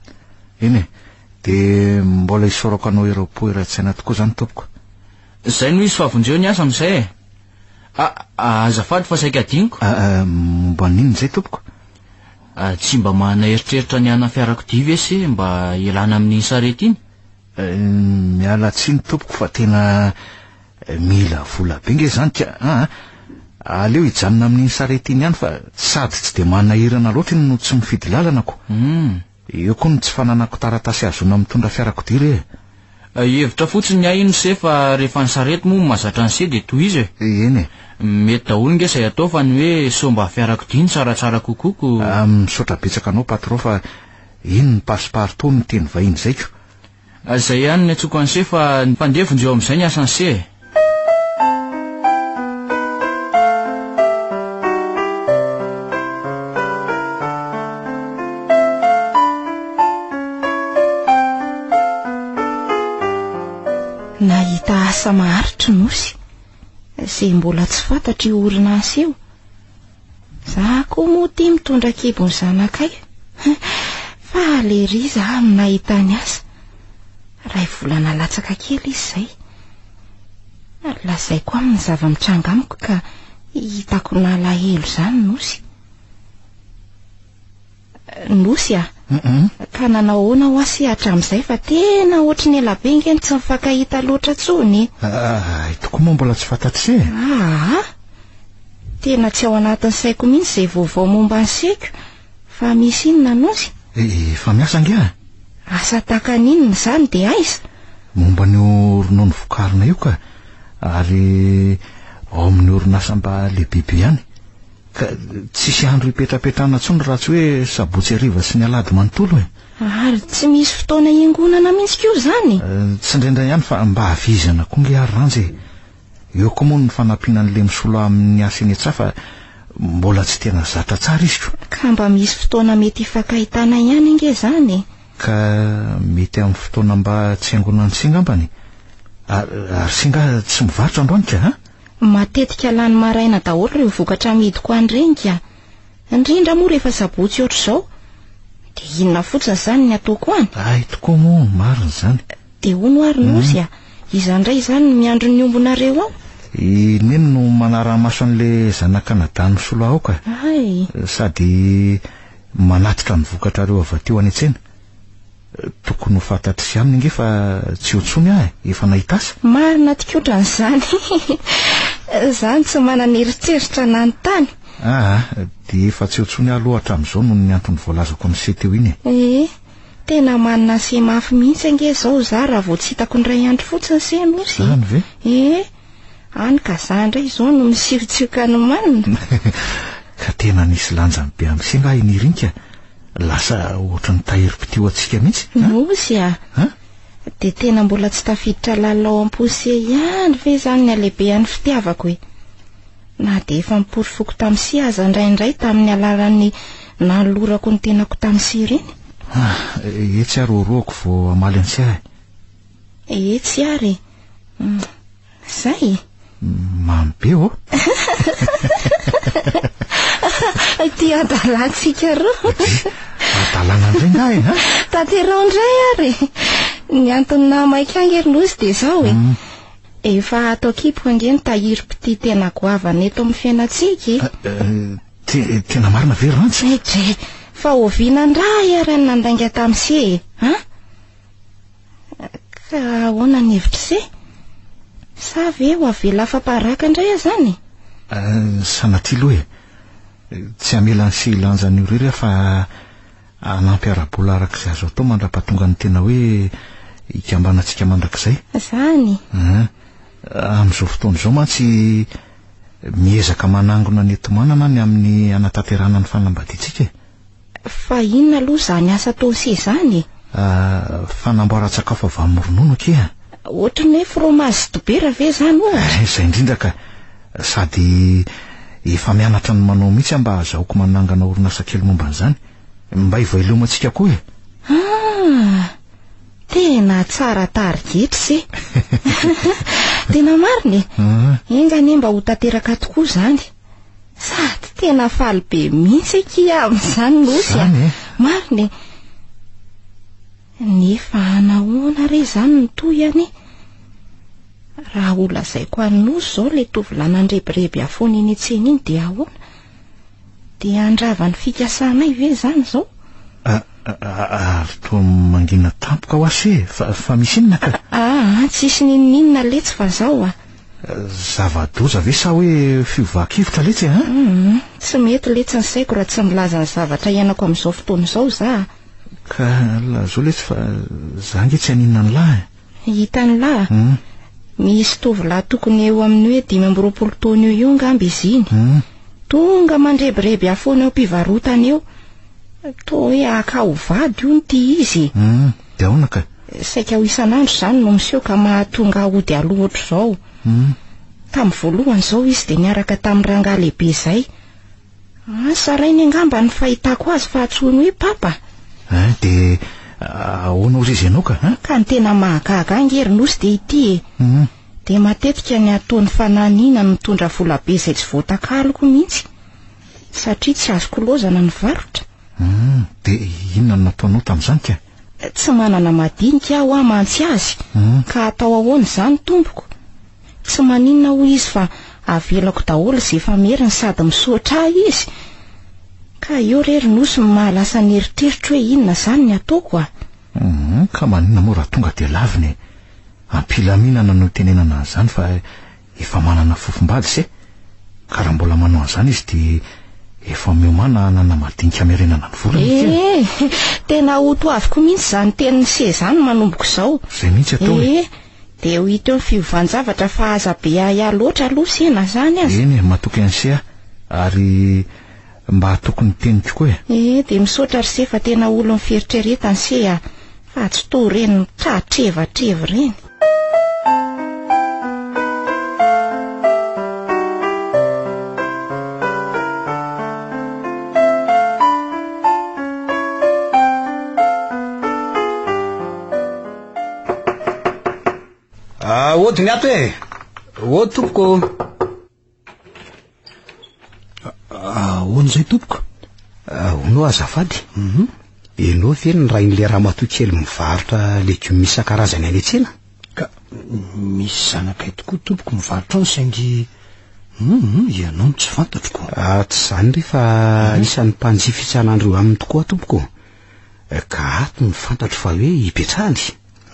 S4: Eny e, dia mbola isaorako anao eram-po eran-tsaina tokoa izany tompoko.
S6: Izay no izy fa vonjeo ny asa amin'izay e! Ah, azafady fa saika adinoko.
S4: Ah, momba an'inona izay tompoko?
S6: Ah, tsy mba manana eritreritra ny hanana fiarakodia ve se mba hialana amin'iny sarety iny?
S4: Eh, miala tsiny tompoko fa tena eh, mila vola be nge izany ka ah, aleo hijanona amin'iny sarety iny ihany fa sady tsy dia manahirana loatra iny no tsy mifidy lalana ko.
S6: Hmm.
S4: Eo koa ny tsy fananako taratasy ahazoana mitondra fiarakodia re.
S6: Eh, hevitra fotsiny ny ahy iny se fa rehefa ny sarety moa mahazatra an'i se dia tohizo e.
S4: Eny e.
S6: Mety daholo nge izay atao fa ny hoe sao mba fiarakodia no tsaratsara kokoa ko.
S4: Ah, misaotra betsaka anao patron fa iny ny passe-partout no teny vahiny izay ko.
S6: Izay ihany ny antsoiko an'i se fa mpandeha vonjeo amin'izay ny asan'i se e.
S2: Nahita asa maharitra Nosy, izay mbola tsy fantatro io orinasa io. Za koa moa tia mitondra kibo ny zanakay. Faly ery za amin'ny nahitany asa. Iray volana latsaka kely izy izay. Lazaiko aminy ny zava-mitranga amiko ka hitako nalahelo izany Nosy. Nosy a! Ka nanao ahoana hoa se hatramin'izay fa tena ohatry ny ela be nge no tsy nifankahita loatra tsony
S4: e. Ay tokoa moa mbola tsy fantatry se e.
S2: Aa! Tena tsy ao anatin'ny saiko mihitsy izay vaovao momba ny seko fa misy inona Nosy?
S4: Efa miasa ange a!
S2: Asa tahaka ny inona izany dia aiza?
S4: Momba an'io ronono vokarina io ka, ary ao amin'ny orinasa mba lehibebe ihany. Ka tsisy andro hipetrapetrahana intsony raha tsy hoe sabotsy hariva sy ny alahady manontolo e.
S2: Ary tsy misy fotoana hiangonana mihitsy koa izany?
S4: Tsy indraindray ihany fa mba havizana koa nge ary Ranja e. Eo koa moa ny fanampiana an'ilay misolo ahy amin'ny asa eny an-tsaha fa mbola tsy tena zatra tsara izy ko.
S2: Ka mba misy fotoana mety hifankahitana ihany ange izany e.
S4: Ka mety amin'ny fotoana mba tsy hiangonan'i se angambany e. Ary, ary se angaha tsy mivarotra androany ka, an?
S2: Matetika lany maraina daholo ireo vokatra amidiko any ireny ka. Indrindra moa rehefa sabotsy ohatr'izao. Dia inona fotsiny izany ny ataoko any?
S4: Hay tokoa moa, marina izany.
S2: Dia hono ary Nosy a, iza indray izany no miandry ny ombinareo ao?
S4: I Neny no manara-maso an'ilay zanak'anadahy misolo ahy ao ka.
S2: Hay.
S4: Sady manatitra ny vokatrareo avy aty ho any an-tsena. Tokony ho fantatr'i sy aminy ange fa tsy eo intsony aho e, efa nahita asa.
S2: Marina tokoa izany. Izany tsy manana eritreritra nanontany.
S4: Aa, dia efa tsy eo intsony aho aloha hatramin'izao noho ny antony voalazako amin'i se teo iny e.
S2: Ee. Tena manana se mafy mihitsy ange izao za raha vao tsy hitako indray andro fotsiny se Nosy e.
S4: Zany ve?
S2: Ee. Any ka za indray izao no misiotsioka ny manina.
S4: Ka tena nisy lanjany be amin'i se nga i Nirinka? Lasa ohatry ny tahirim-pitia ho antsika mihitsy.
S2: Nosy a!
S4: An?
S2: Dia tena mbola tsy tafiditra lalina ao am-po se ihany ve izany ny halehibehan'ny fitiavako e? Na dia efa niporofoko tamin'i Sy aza indraindray tamin'ny alalan'ny nanolorako ny tenako tamin'i Sy ireny.
S4: Ah, etsy ary orohako vao hamaly an'i Sy aho
S2: e. Etsy ary e. Zay e.
S4: Mamy be ô.
S2: Ity adalantsika roa.
S4: Adalana indray nga e, ha?
S2: Tanterao indray ary e. Ny antony nahamaika ahy ry Nosy dia izao e. Efa ato an-kiboko ange ny tahirim-pitia tena goavana eto amin'ny fiainantsika
S4: e. Tena marina ve Rantsa?
S2: Dre, fa oviana indray ary ny nandainga tamin'i Se e? An? Ka ahoana ny hevitr'i Se? Sa ve ho avela afa-baraka indray aho izany
S4: e? Sanatria aloha e. Tsy hamela an'i Se hilanja an'io irery aho fa Hanampy ara-bola araka izay azo atao mandra-pahatonga ny tena hoe hikambanantsika mandrakizay.
S2: Izany?
S4: An. Amin'izao fotoana izao mantsy miezaka manangona ny enti-manana ny amin'ny hanatanterahana ny fanambadiantsika e.
S2: Fa inona aloha izany asa ataon'se izany e?
S4: Fanamboaran-tsakafo avy amin'ny ronono akia.
S2: Ohatry ny hoe fromage sy dobera ve izany ohatra?
S4: Izay indrindra ka. Sady efa mianatra ny manao mihitsy aho mba hahazahoako manangana orinasa kely momba an'izany. Mba hivelomantsika koa e!
S2: Ah! Tena tsara tarigetra se! Tena marina e! Enga anie mba ho tanteraka tokoa izany. Sady tena faly be mihitsy akia amin'izany Nosy a!
S4: Izany e!
S2: Marina e! Nefa anahoana re izany ny tohiny? Raha ho lazaiko an'i Nosy izao ilay tovolahy nandrebireby ahy foana eny an-tsena iny dia ahoana? Dia handrava ny fikasanay ve izany izao?
S4: Ary toa mangina tampoka hoa se e, fa misy inona ka?
S2: Aa, tsisy n'inon'inona letsy fa zao a!
S4: Zava-doza ve sa hoe fiovan-kevitra letsy e,
S2: an? Tsy mety letsy ny saiko raha tsy milaza ny zavatra iainako amin'izao fotoana izao za a!
S4: Ka lazao letsy fa za ange tsy haninona an'lah e!
S2: Hitan'lah? Misy tovolahy tokony eo amin'ny hoe 25 taona eo eo angamba izy iny. Tonga mandrebireby ahy foana eo am-pivarotana eo. Toa hoe haka ho vady hono ity izy
S4: e. Dia ahoana ka?
S2: Saika ho isan'andro izany no miseho ka mahatonga ahy hody aloha ohatr'izao. Tamin'ny voalohany izao izy dia niaraka tamin'ny rangahy lehibe izay. Asa rainy angamba ny fahitako azy fa antsoiny hoe papa.
S4: Hein, dia ahoana hozy izy ianao ka, hein?
S2: Ka ny tena mahagaga ahy nge ry Nosy dia ity e. Dia matetika ny ataony fanahiniana no mitondra vola be izay tsy voatakaloko mihitsy. Satria tsy azoko lozana ny varotra.
S4: Hum, dia inona no nataonao tamin'izany ka?
S2: Tsy manana madinika aho hoa mantsy azy, ka atao ahoana izany tompoko? Tsy maninona hoy izy fa avelako daholo izay efa meriny sady misaotra ahy izy. Ka eo re ry Nosy no mahalasa ny eritreritro hoe inona izany ny ataoko a!
S4: Hum, ka maninona moa raha tonga dia lavina e? Am-pilaminana no itenenana an'izany fa efa manana fofom-bady se, ka raha mbola manao an'izany izy dia Efa miomàna hanana madinika hamerenana ny vola anie kely.
S2: Ee, tena ho toaviko mihitsy izany tenin'i Se izany manomboka izao.
S4: Izay mihitsy atao e.
S2: Ee, dia ho hita eo ny fiovan-javatra fa aza be ahiahy loatra aloha se na izany aza.
S4: Eny e, matoky an'i Se aho ary mba hatoky ny teniko koa e.
S2: Ee, dia misaotra ry Se fa tena olon'ny fieritreretana Se a, fa tsy toa ireny mitratrevatreva ireny.
S5: Ah, ody ny ato e! Ody tompoko!
S3: Ahoana izay tompoko?
S5: Ahoana azafady? Mhm. Ianao ve ny rain'ilay ramatoa kely mivarotra legioma isan-karazany any an-tsena?
S3: Ka misy zanakay tokoa tompoko mivarotra ao saingy hum ianao no tsy fantatro ko.
S5: Ah, tsy izany re fa mhm. anisan'ny mpanjifa isan'andro eo aminy tokoa tompoko. Ka ato no fantatro fa hoe ipetrahany.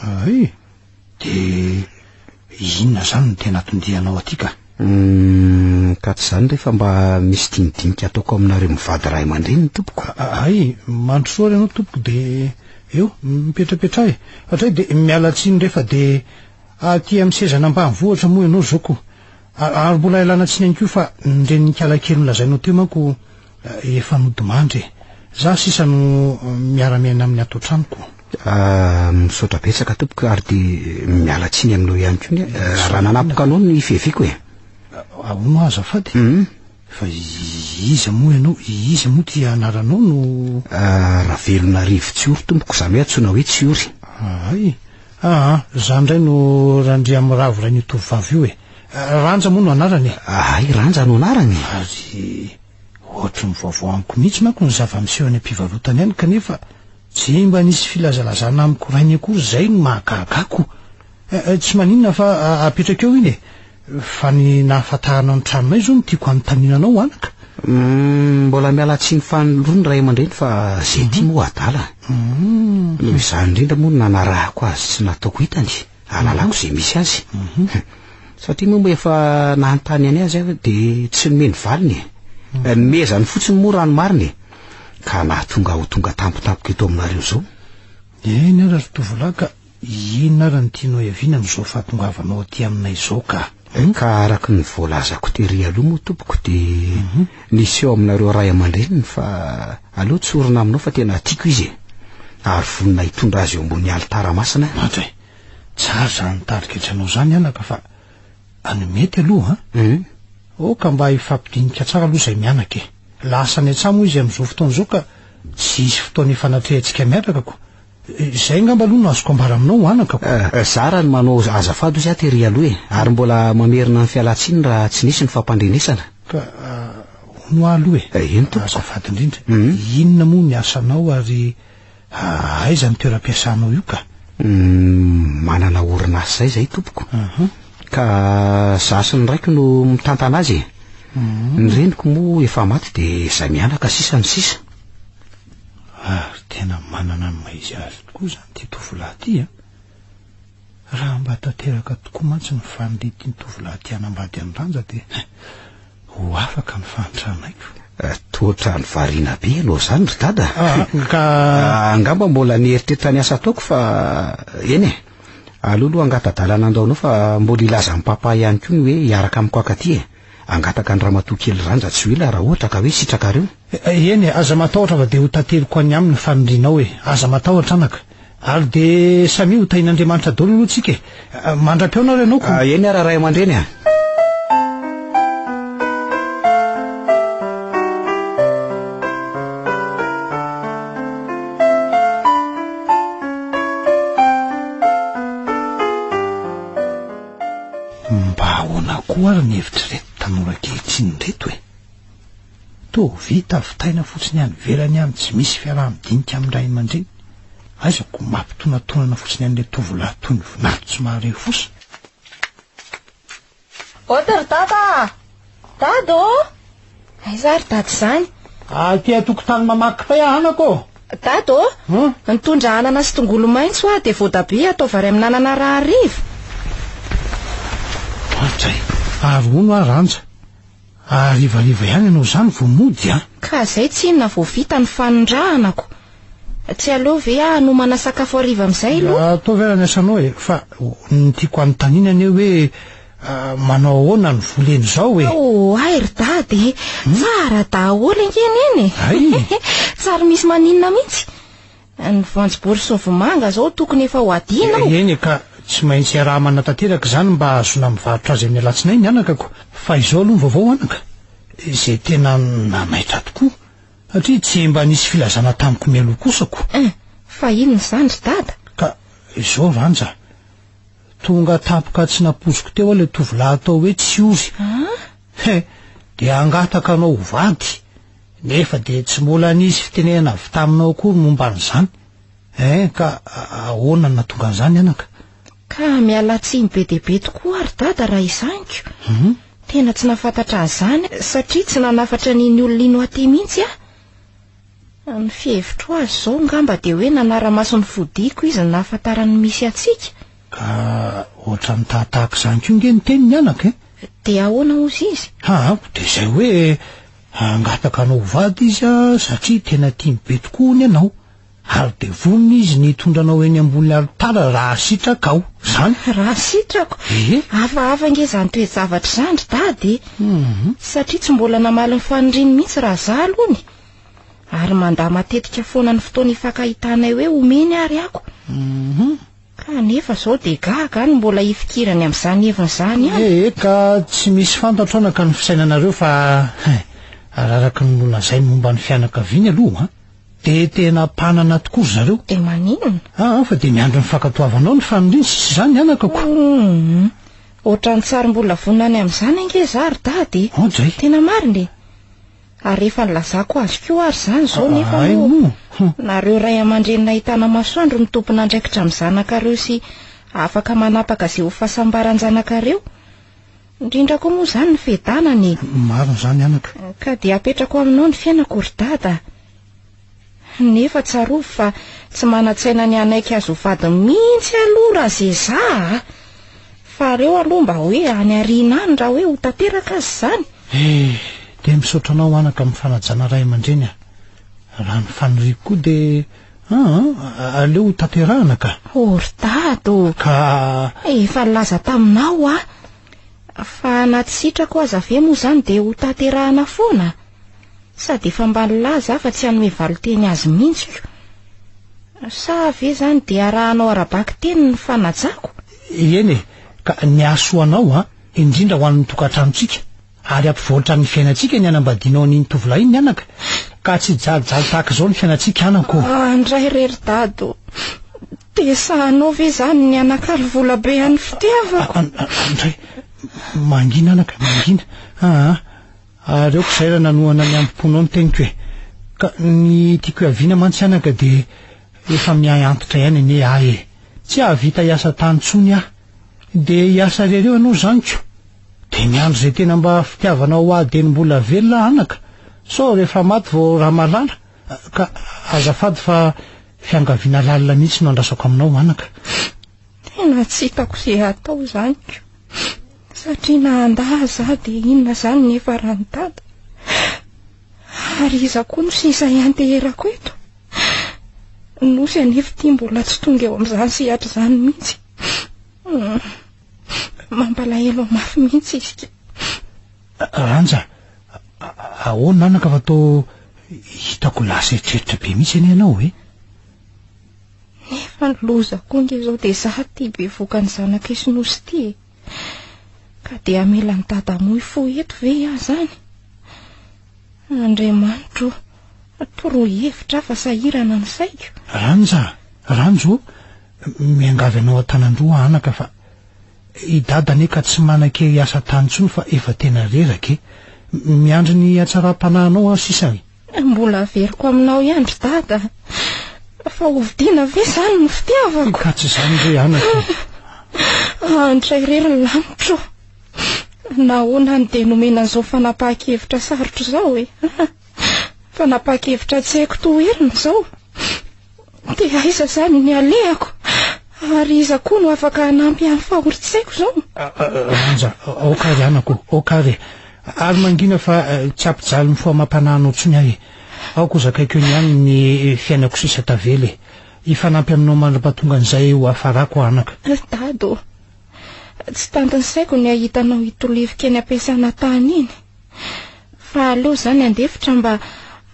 S3: Ay, Dia inona izany no tena anton-dianao aty ka?
S5: Humm, ka tsy izany re fa mba misy dinidinika ataoko aminareo mivady ray aman-dreniny tompoko.
S3: Hay, mandrosoa ary ianao tompoko dia eo, mipetrapetraha e. Hatray dia miala tsiny re fa dia aty amin'ny sezan'ambanivohitra moa ianao izao ko. Ary mbola ialana tsiny ihany koa fa ny renin'ikala kely nolazainao teo manko efa nodimandry e. Za sisa no miara-miaina aminy ato an-trano ko.
S5: Ah, misaotra betsaka tompoko ary dia miala tsiny aminao ihany koa ny raha nanapoka anao ny fiaviako e.
S3: Ahoana azafady?
S5: Hmm.
S3: Fa iza moa ianao? Iza moa ty anaranao no
S5: ah, Ravelonarivo Tsiory tompoko, izany hoe antsoina hoe Tsiory.
S3: Hay. Aa, za indray no Randriamiravo rain'io tovovavy io e. Ranja moa no anarany e.
S5: Hay, Ranja no anarany e.
S3: Ary ohatry ny vaovao amiko mihitsy manko ny zava-miseho any am-pivarotana any kanefa tsy mba nisy filazalazana amiko rainy akory izay no mahagaga ahy ko. Tsy maninona fa apetraka eo iny e. Fa ny nahafantarana ny tranonay izao no tiako hanontaniana anao anaka.
S5: Mbola miala tsiny fanoloana ny ray aman-dreny fa zay ity moa adala. Noho izany indrindra moa no nanarahako azy tsy nataoko hitany, ahalalako izay misy azy. Satria moa efa nanontany any azy aho dia tsy nomeny valiny e. Nomezany fotsiny moa raha ny marina e. Ka nahatonga ho tonga tampotampoka eto aminareo izao.
S3: Eny ara ry tovolahy ka Inona ary no tianao hiaviana amin'izao fahatongavanao aty aminay izao ka?
S5: Ka araka ny voalazako tery aloha moa tompoko dia niseho aminareo ray aman-dreniny fa aleo tsorina aminao fa tena tiako izy e! Ary vonona hitondra azy eo ambony alitara masina aho.
S3: Manja e! Tsara izany tariketsa anao izany anaka fa ny mety aloha an! Aoka mba hifampidinika tsara aloha izay mianaka e! Lasa any an-tsaha moa izy amin'izao fotoana izao ka tsy hisy fotoana hifanatrehantsika miaraka ko! Izay angamba aloha no azoko ambara aminao anaka ko.
S5: Eh, zara ny manao azafady hozy aho tery aloha e, ary mbola mamerina ny fialan-tsiny raha tsy nisy ny fampandrenesana.
S3: Ka hono aho aloha e.
S5: Eh, eny tompoko.
S3: Azafady indrindra. Inona moa ny asanao ary aiza ny toeram-piasanao io ka?
S5: Manana orinasa izay izahay tompoko. Ka za sy ny raiko no mitantana azy e. Ny reniko moa efa maty dia izay mianaka sisa ny sisa.
S3: Ary tena manana ny maha izy azy tokoa izany ity tovolahy ity an! Raha mba tanteraka tokoa mantsy ny fanirian'ity tovolahy ity hanambady an'i Ranja dia ho afaka ny fahantranaiko.
S5: Toa ohatran'ny variana be ianao izany ry dada.
S3: Ah, ka...
S5: Angamba mbola mieritreritra ny asa ataoko fa eny e. Aleo aloha hangata-dalana handao anao fa mbola hilaza amin'i papa ihany koa ny hoe hiaraka amiko hakaty e. Hangataka an'i ramatoa kely Ranja tsy ho ela raha ohatra ka hoe sitrakareo.
S3: Eny e, aza matahotra fa dia ho tanteriko any aminy ny fanirianao e, aza matahotra anaka. Ary dia samia ho tahin'Andriamanitra daholo aloha tsika e. Mandra-pihaona ary ianao ko.
S5: Eny ara ray aman-dreny a.
S3: Mba ahoana koa ary ny hevitr'ireto tanora ankehitriny ireto e? Toa vita vitaina fotsiny any ivelany any tsy misy fiaraha-midinika amin'ny ray aman-dreny. Aiza ko mampitonatonana fotsiny an'ilay tovolahy toy ny vinanto tsy mahare fosa.
S2: Ody ry dada a! Dada ô! Aiza ary dada izany?
S3: Aty an-tokotany mamaky kitay aho anaka ô!
S2: Dada ô! Nitondra anana sy tongolo maitso aho dia voatabia atao vary amin'anana rahariva.
S3: Ohatray! Ary hono aho Ranja. Harivariva ihany ianao izany vao mody an!
S2: Ka izay tsinona vao vita ny fanondrahana ko. Tsy aleo ve aho hanomana sakafo hariva amin'izay aloha?
S3: Ataovy ara ny asanao e! Fa ny tiako hanontaniana anie hoe manao ahoana ny vola eny izao e?
S2: Oay ry dada e! Tsara daholo ange neny e!
S3: Hay!
S2: Tsy ary misy maninona mihitsy. Ny voanjobory sy ny vomanga izao tokony efa ho adino ao.
S3: Eny e, ka tsy maintsy iaraha-manatanteraka izany mba hahazoana mivarotra azy amin'ny alatsinainy anakako. Fa izao aloha ny vaovao anaka, izay tena nanaitra tokoa, satria tsy mba nisy filazana tamiko mialoha kosa ko.
S2: Hein, fa inona izany ry dada?
S3: Ka izao Ranja, tonga tampoka tsy nampoiziko teo aho ilay tovolahy atao hoe Tsiory.
S2: An?
S3: He, dia hangataka anao ho vady. Nefa dia tsy mbola nisy fitenenana avy taminao akory momba an'izany. Eh, ka ahoana no nahatonga an'izany anaka?
S2: Ka miala tsiny be dia be tokoa ary dada raha izany ko.
S3: Mhm.
S2: Tena tsy nahafantatra an'izany satria tsy nanafatra an'iny olona iny ho aty mihitsy aho. Ny fihevitro azy izao angamba dia hoe nanara-maso ny fodiako izy no nahafantarany ny misy antsika.
S3: Ka ohatran'ny tahatahaka izany koa nge ny teniny anaka e.
S2: Dia ahoana hozy izy?
S3: Ha, dia izay hoe hangataka anao ho vady izy satria tena tiany be tokoa hono ianao. Ary dia vonona izy ny hitondra anao eny ambony alitara raha sitrakao. Izany?
S2: Raha sitrako?
S3: Ie.
S2: Hafahafa ange izany toe-javatra izany ry dada e.
S3: Mhm.
S2: Satria tsy mbola namaly ny faniriany mihitsy raha za aloha ny. Ary mandà matetika foana ny fotoana ifankahitanay hoe omeny ary ako.
S3: Mhm.
S2: Kanefa zao dia gaga aho no mbola hifikirany amin'izany heviny izany ihany.
S3: Ee, ka tsy misy fantatro anaka ny fisainanareo fa hein, araraky ny nolazainy momba ny fianakaviany aloha an, dia tena mpanana tokoa ry zareo.
S2: Dia maninona?
S3: Aa, fa dia miandry ny fankatoavanao ny faniriany sisa izany anaka ko.
S2: Humm, ohatran'ny tsy ary mbola vonona any amin'izany ange za ry dada e.
S3: Ohatray.
S2: Tena marina e. Ary efa nilazako azy koa ary izany izao nefa moa nareo ray aman-dreny nahitana masoandro no tompon'andraikitra amin'ny zanakareo sy afaka manapaka izay ho fahasambaran-janakareo. Indrindra koa moa izany ny fiadanana e.
S3: Marina izany anaka.
S2: Ka dia apetrako aminao ny fiainako ry dada. Nefa tsarovy fa tsy manan-tsaina ny hanaiky azy ho vadiny mihitsy aloha Razeza a! Fa aleo aloha mba hoe any aoriana any raha hoe ho tanteraka aza izany.
S3: Eh, dia misaotra anao anaka amin'ny fanajana ray aman-dreny a! Raha ny faniriako koa dia aa, aleo ho tanterahana ka.
S2: Oh ry dada ô!
S3: Ka.
S2: Efa nilaza taminao aho fa na tsy sitrako aza ve moa izany dia ho tanterahana foana? Sady efa mba nilaza aho fa tsy hanome valinteny azy mihitsy ko. Sa ve izany dia arahanao ara-bakiteny ny fanajako?
S3: Eny e, ka ny hahasoa anao an, indrindra ho an'ny tokantranontsika, ary hampivoatra ny fiainantsika ny hanambadianao an'iny tovolahy iny anaka, ka tsy hijalijaly tahaka izao ny fiainantsika anako ô.
S2: Andray re ry dada ô! Dia sahanao ve izany ny hanakalo vola be an'ny fitiavako?
S3: Andray, mangina anaka, mangina. Aa. Ary aoka izay raha nanohana ny hambom-ponao ny teniko e! Ka ny tiako hiaviana mantsy anaka dia efa miahy antitra ihany anie aho e! Tsy hahavita hiasa tany intsony aho. Dia hiasa irery eo ianao izany ko! Dia miandry izay tena mba fitiavanao ho ahy dieny mbola velona aho anaka, sao rehefa maty vao ramalala? Ka azafady fa fiangaviana lalina mihitsy no andrasako aminao anaka.
S2: Tena tsy hitako izay hatao izany ko! Satria na handà aza aho dia inona izany ny niafaran'i Dada? Ary iza koa no sisa hianteherako eto? Nosy anefa ity mbola tsy tonga eo amin'izany sehatra izany mihitsy. Hmm. Mampalahelo mafy mihitsy izy ity.
S3: Ranja, ahoana anaka fa toa hitako lasa eritreritra be mihitsy anie ianao e?
S2: Nefa ny loza koa nge izao dia za ity bevoka ny zanak'i Nosy ity e. Ka dia hamela an'i Dada hamoy fo eto ve aho izany? Andriamanitro o, toroy hevitra aho fa sahirana ny saiko.
S3: Ranja, Ranjo o, miangavy anao an-tanan-droa aho anaka fa i Dada anie ka tsy manan-kery hiasa tany intsony fa efa tena reraka e. Miandry ny hatsaram-panahinao aho sisa e.
S2: Mbola averiko aminao ihany ry dada fa hovidiana ve izany ny fitiavako?
S3: Ka tsy izany re anaka e.
S2: Ahantra irery ny lanitro. Nahoana no dia nomena an'izao fanapahan-kevitra sarotra izao e? Fanapahan-kevitra tsy haiko toherina izao. Dia aiza izany ny alehako? Ary iza koa no afaka hanampy ahy amin'ny fahorin-tsaiko izao?
S3: Ranja, aoka ary anako, aoka ary e. Ary mangina fa tsy hampijaly ny fo amam-panahy anao intsony aho e. Aoka ho zakaiko eny ihany ny fiainako sisa tavela e. Hifanampy aminao mandra-pahatongan'izay ho hafarako aho anaka.
S2: Dada ô, tsy tantin'ny saiko ny hahita anao hitolefika eny am-piasana tany iny. Fa aleo izany handefitra mba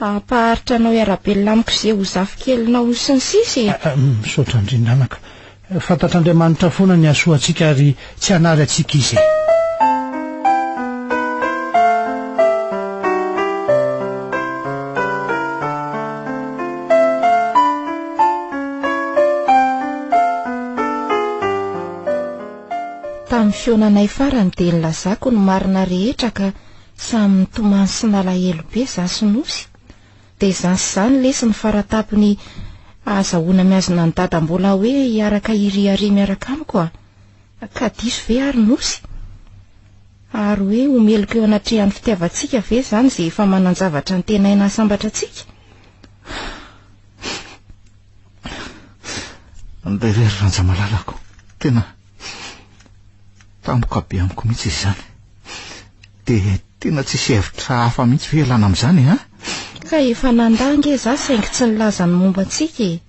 S2: hampaharitra anao hiara-belona amiko izay ho zafikelinao sy ny sisa e.
S3: Misaotra indrindra anaka. Fantatr'Andriamanitra foana ny hahasoa antsika ary tsy hanary antsika Izy e.
S2: Tamin'ny fihaonanay farany dia nilazako ny marina rehetra ka samy nitomany sy nalahelo be za sy Nosy. Dia izany sy izany lesy ny faratapony ahazahoana mihazona an'i Dada mbola hoe hiaraka hiriaria miaraka amiko a! Ka diso ve ary Nosy? Ary hoe ho meloka eo anatrehan'ny fitiavantsika ve izany izay efa manan-javatra antenaina hahasambatra antsika?
S4: Andeha re ry Ranjamalalako, tena tampoka be amiko mihitsy izy izany. Dia tena tsisy hevitra hafa mihitsy ve ialana amin'izany e, an?
S2: Ka efa nandà ange za saingy tsy nilaza ny momba antsika e.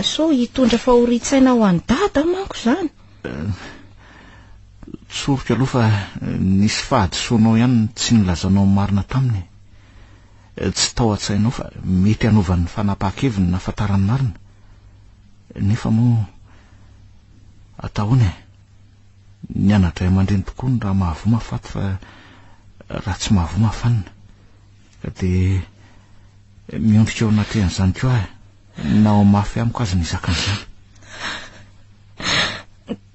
S2: Sao hitondra fahorian-tsaina ho an'i Dada manko izany.
S4: Tsoriko aloha fa nisy fahadisoanao ihany ny tsy nilazanao ny marina taminy e. Tsy tao an-tsainao fa mety hanova ny fanapahan-keviny ny nahafantarany marina. Nefa moa atao ahoana e? Ny ana-dray aman-dreny tokoa no raha mahavoa mahafaty fa raha tsy mahavoa mahafanina. Ka dia miondrika eo anatrehan'izany koa aho na ho mafy amiko aza ny hizaka an'izany.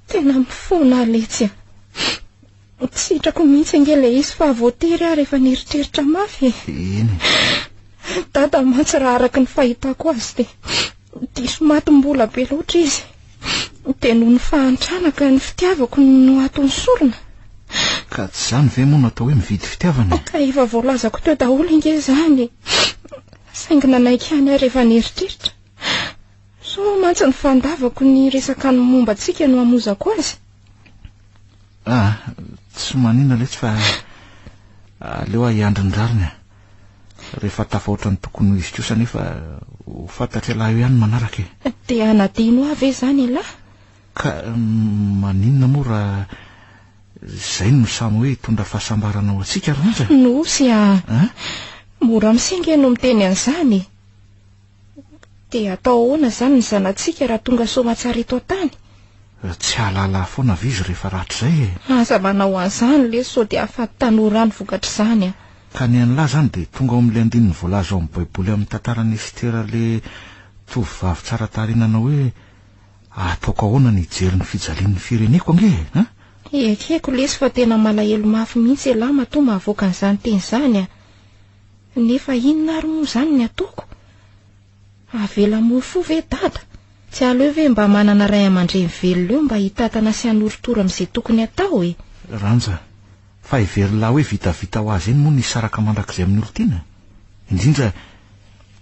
S2: Tena mifona aho letsy a! Tsy sitrako mihitsy ange ilay izy fa voatery aho rehefa nieritreritra mafy e.
S4: Eny e.
S2: Dada mantsy raha araka ny fahitako azy dia diso matim-bola be loatra izy. Dia noho ny fahantrana ka ny fitiavako no ataony sorona.
S4: Ka tsy izany ve moa no atao hoe mividy fitiavana e?
S2: Ka efa voalazako teo daholo ange izany e. Saingy nanaiky ihany aho rehefa nieritreritra. Sao mantsy ny fandavako ny resaka ny momba antsika no hamozako azy.
S4: Ah, tsy maninona letsy fa aleo aho hiandry ny rariny e. Rehefa tafahoatra ny tokony ho izy kosa anefa ho fantatr'ialahy eo ihany ny manaraka e.
S2: Dia hanadino ahy ve izany ialahy?
S4: Ka maninona moa raha izay no samy hoe hitondra fahasambarana ho antsika ry Ranja?
S2: Nosy a! Mora misinga no miteny an'izany e. Dia atao ahoana izany ny zanatsika raha tonga soamatsara eto an-tany?
S4: Tsy hahalala foana ve izy rehefa rahatrizay e?
S2: Aza manao an'izany lesy sao dia hahafaty tanora any vokatr'izany a!
S4: Ka ny an'lah izany dia tonga ao amin'ilay andininy voalaza ao amin'ny baiboly amin'ny tantaran'i Estera ilay tovovavy tsara tarehy nanao hoe ataoko ahoana ny hijery ny fijalian'ny fireneko ange e! An?
S2: Ekeko lesy fa tena malahelo mafy mihitsy elah matoa mahavoaka an'izany teny izany a! Nefa inona ary moa izany ny ataoko? Avela hamoy fo ve Dada? Tsy aleo ve mba manana ray aman-dreny velona eo mba hitantana sy hanorotoro amin'izay tokony hatao e?
S4: Ranja, fa heverin'lah hoe vitavita ho azy eny moa ny hisaraka mandrakizay amin'ny olon-tiana? Indrindra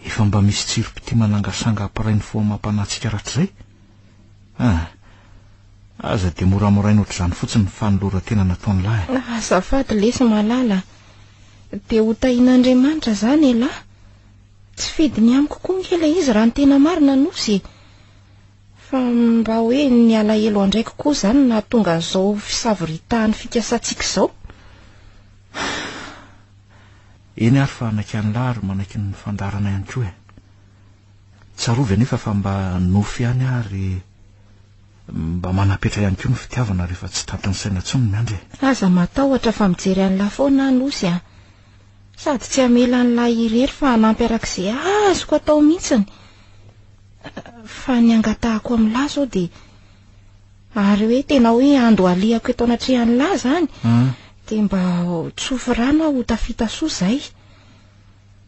S4: efa mba misy tsirom-pitia manangasanga hampiray ny fo amam-panahintsika rahatrizay? Ah, aza dia moramoraina ohatr'izany fotsiny ny fanoloran-tena nataon'lah e.
S2: Azafady lesy malala a! Dia ho tahian'Andriamanitra izany elah. Tsy fidiny amiko koa ange ilay izy raha ny tena marina Nosy e. Fa mba hoe ny alahelo andraiko koa izany no nahatonga an'izao fisavoritahan'ny fikasantsika izao.
S4: Eny ary fa hanaiky an'lah ary manaiky ny fandaharana ihany koa e. Tsarovy anefa fa mba nofy ihany aho ary Mba manam-petra ihany koa ny fitiavana rehefa tsy tantin'ny saina intsony ny miandry e.
S2: Aza matahotra fa mijery an'lah foana aho Nosy a. Sady tsy hamela an'lah irery fa hanampy arak'izay azoko atao mihitsiny. Fa ny angatahako amin'lah izao dia ary hoe tena hoe andohalehako eto anatrehan'lah izany dia mba tsofy rano aho ho tafita soa izay.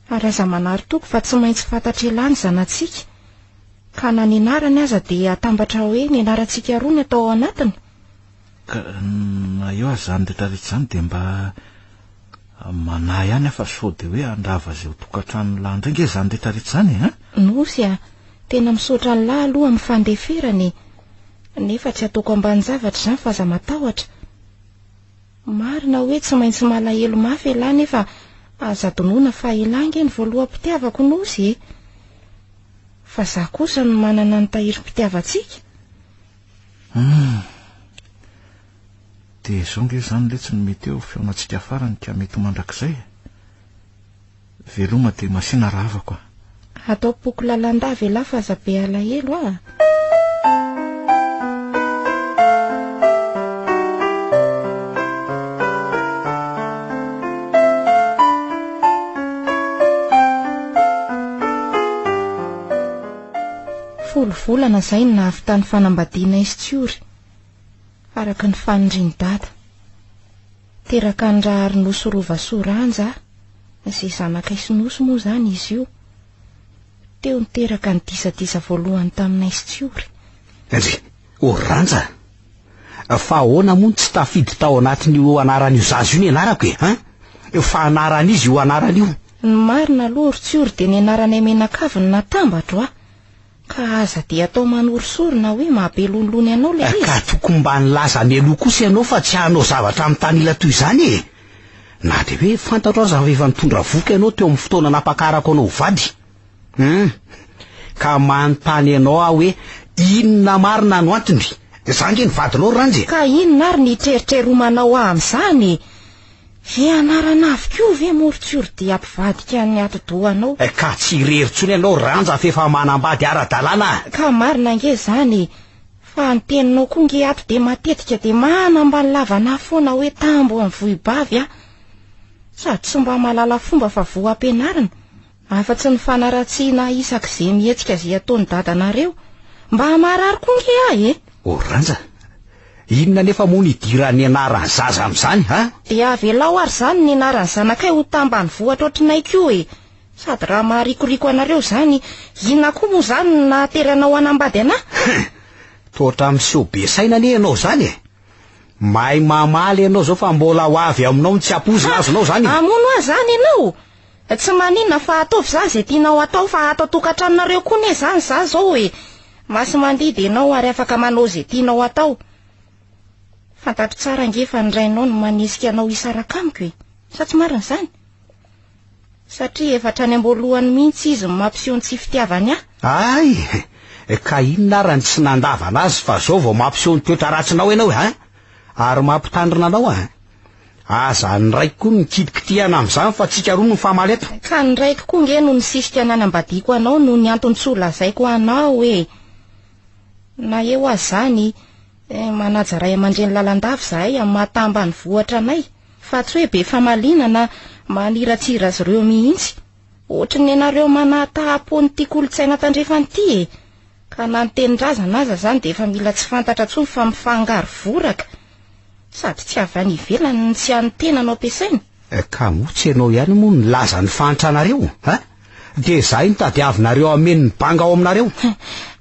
S2: Ary aza manary toky fa tsy maintsy fantatr'elah ny zanatsika. Ka na ny anarany aza dia atambatra hoe ny anarantsika roa ny atao ao anatiny.
S4: Ka na eo aza izany rehetra rehetra izany dia mba manahy ihany aho fa sao dia hoe handrava izay ho tokantranon'lah indray nge izany rehetra rehetra izany e, an?
S2: Nosy a! Tena misaotra an'lah aloha amin'ny fandeferana e! Nefa tsy ataoko ambanin-javatra izany fa aza matahotra. Marina hoe tsy maintsy malahelo mafy elah nefa aza adinoina fa elah ange ny voaloham-pitiavako Nosy e! Fa za kosa no manana ny tahirim-pitiavantsika.
S4: Hum. Dia izao nge izany letsy no mety eo fihaonantsika farany ka mety ho mandrakizay e. Veloma dia masina rahavako a.
S2: Atao poko lalandava elah fa aza be alahelo a. Folo volana izay no nahavitan'ny fanambadianay sy Tsiory, araka ny fanirian'i Dada. Teraka an'i Raharinosy Rovasoa Ranja, izay zanakay sy Nosy moa izany izy io. Teo niteraka ny disadisa voalohany taminay sy Tsiory.
S5: Ry, ô Ranja, fa ahoana moa no tsy tafiditra tao anatin'io anarana io zaza io ny anarako e, hein? Fa anaran'iza io anarana io?
S2: Ny marina aloha ry Tsiory dia ny anaranay mianakavy no natambatro a! Ka aza dia atao manorisory na hoe mahabe lonilony anao ilay izy.
S5: Ka tokony mba nilaza mialoha kosa ianao fa tsy hanao zavatra mitanila toy izany e! Na dia hoe fantatro aza fa efa nitondra vohoka ianao teo amin'ny fotoana nampakarako anao ho vady. Hum. Ka manontany anao aho hoe inona marina no antony? Za ange ny vadinao ry Ranjy e!
S2: Ka inona ary ny hitrerotreromanao ahy amin'izany e? Ve anarana avy koa ve moa ry Tsiory dia hampivadika ny atidohanao?
S5: Ka tsy irery intsony ianao Ranja f'efa manambady ara-dalàna a!
S2: Ka marina ange izany e! Fa ny teninao koa nge ato dia matetika dia manambany lava anah foana hoe tambo amin'ny vohibavy aho. Sady tsy mba mahalala fomba fa voa ampianarina. Afa-tsy ny fanaratsiana isak'izay mihetsika izay ataon'i dadanareo. Mba marary koa nge aho e!
S5: O Ranja, inona anefa moa no idiran'ny anaran'ny zaza amin'izany, ha?
S2: Dia avelao ary izany ny anaran'ny zanakay ho tambanivohitra ohatrinay koa e! Sady raha maharikoriko anareo izany, inona koa moa izany no nahateranao hanambady anà?
S5: Hein! Toa ohatran'ny miseho be saina anie ianao izany e! Mahay mamaly ianao izao fa mbola ho avy aminao ny tsy ampoizina azonao izany e!
S2: Hamono ahy izany ianao? Tsy maninona fa ataovy zany ze tianao atao fa ato an-tokantranonareo koa ne zany za zao e! Masimandidy enao ary afaka manao ze tianao atao. Fantatro tsara ange fa ny rainao no manesika anao hisaraka amiko e! Sa tsy marina izany? Satria efa hatrany am-boalohany mihitsy izy no mampiseho ny tsy fitiavany ahy.
S5: Hay! Ka inona ary no tsy nandavana azy fa zao vao mampiseho ny toetra ratsinao ianao e! Ary mampitandrina anao aho. Aza ny raiko koa no mikitikitihana amin'izany fa tsika roa no mifamaly eto.
S2: Ka ny raiko koa nge no nisisika ny hanambadiako anao noho ny antony tsy ho lazaiko anao e! Na eo aza izany, eh, manaja ray aman-dreny lalandava izahay amin'ny maha tambanivohitra anay, fa tsy hoe be famaliana na maniratsira azy ireo mihitsy. Ohatry ny anareo manahataha-pon'ity kolontsaina tandrefana ity e! Ka na ny tenin-drazana aza izany dia efa mila tsy fantatra intsony fa mifangaro voraka. Sady tsy avy any ivelany no tsy an'ny tena no ampiasaina.
S5: Ka moa tsy ianao ihany moa no nilaza ny fahantranareo a? Dia izahay no tadiavinareo hameno ny banga ao aminareo.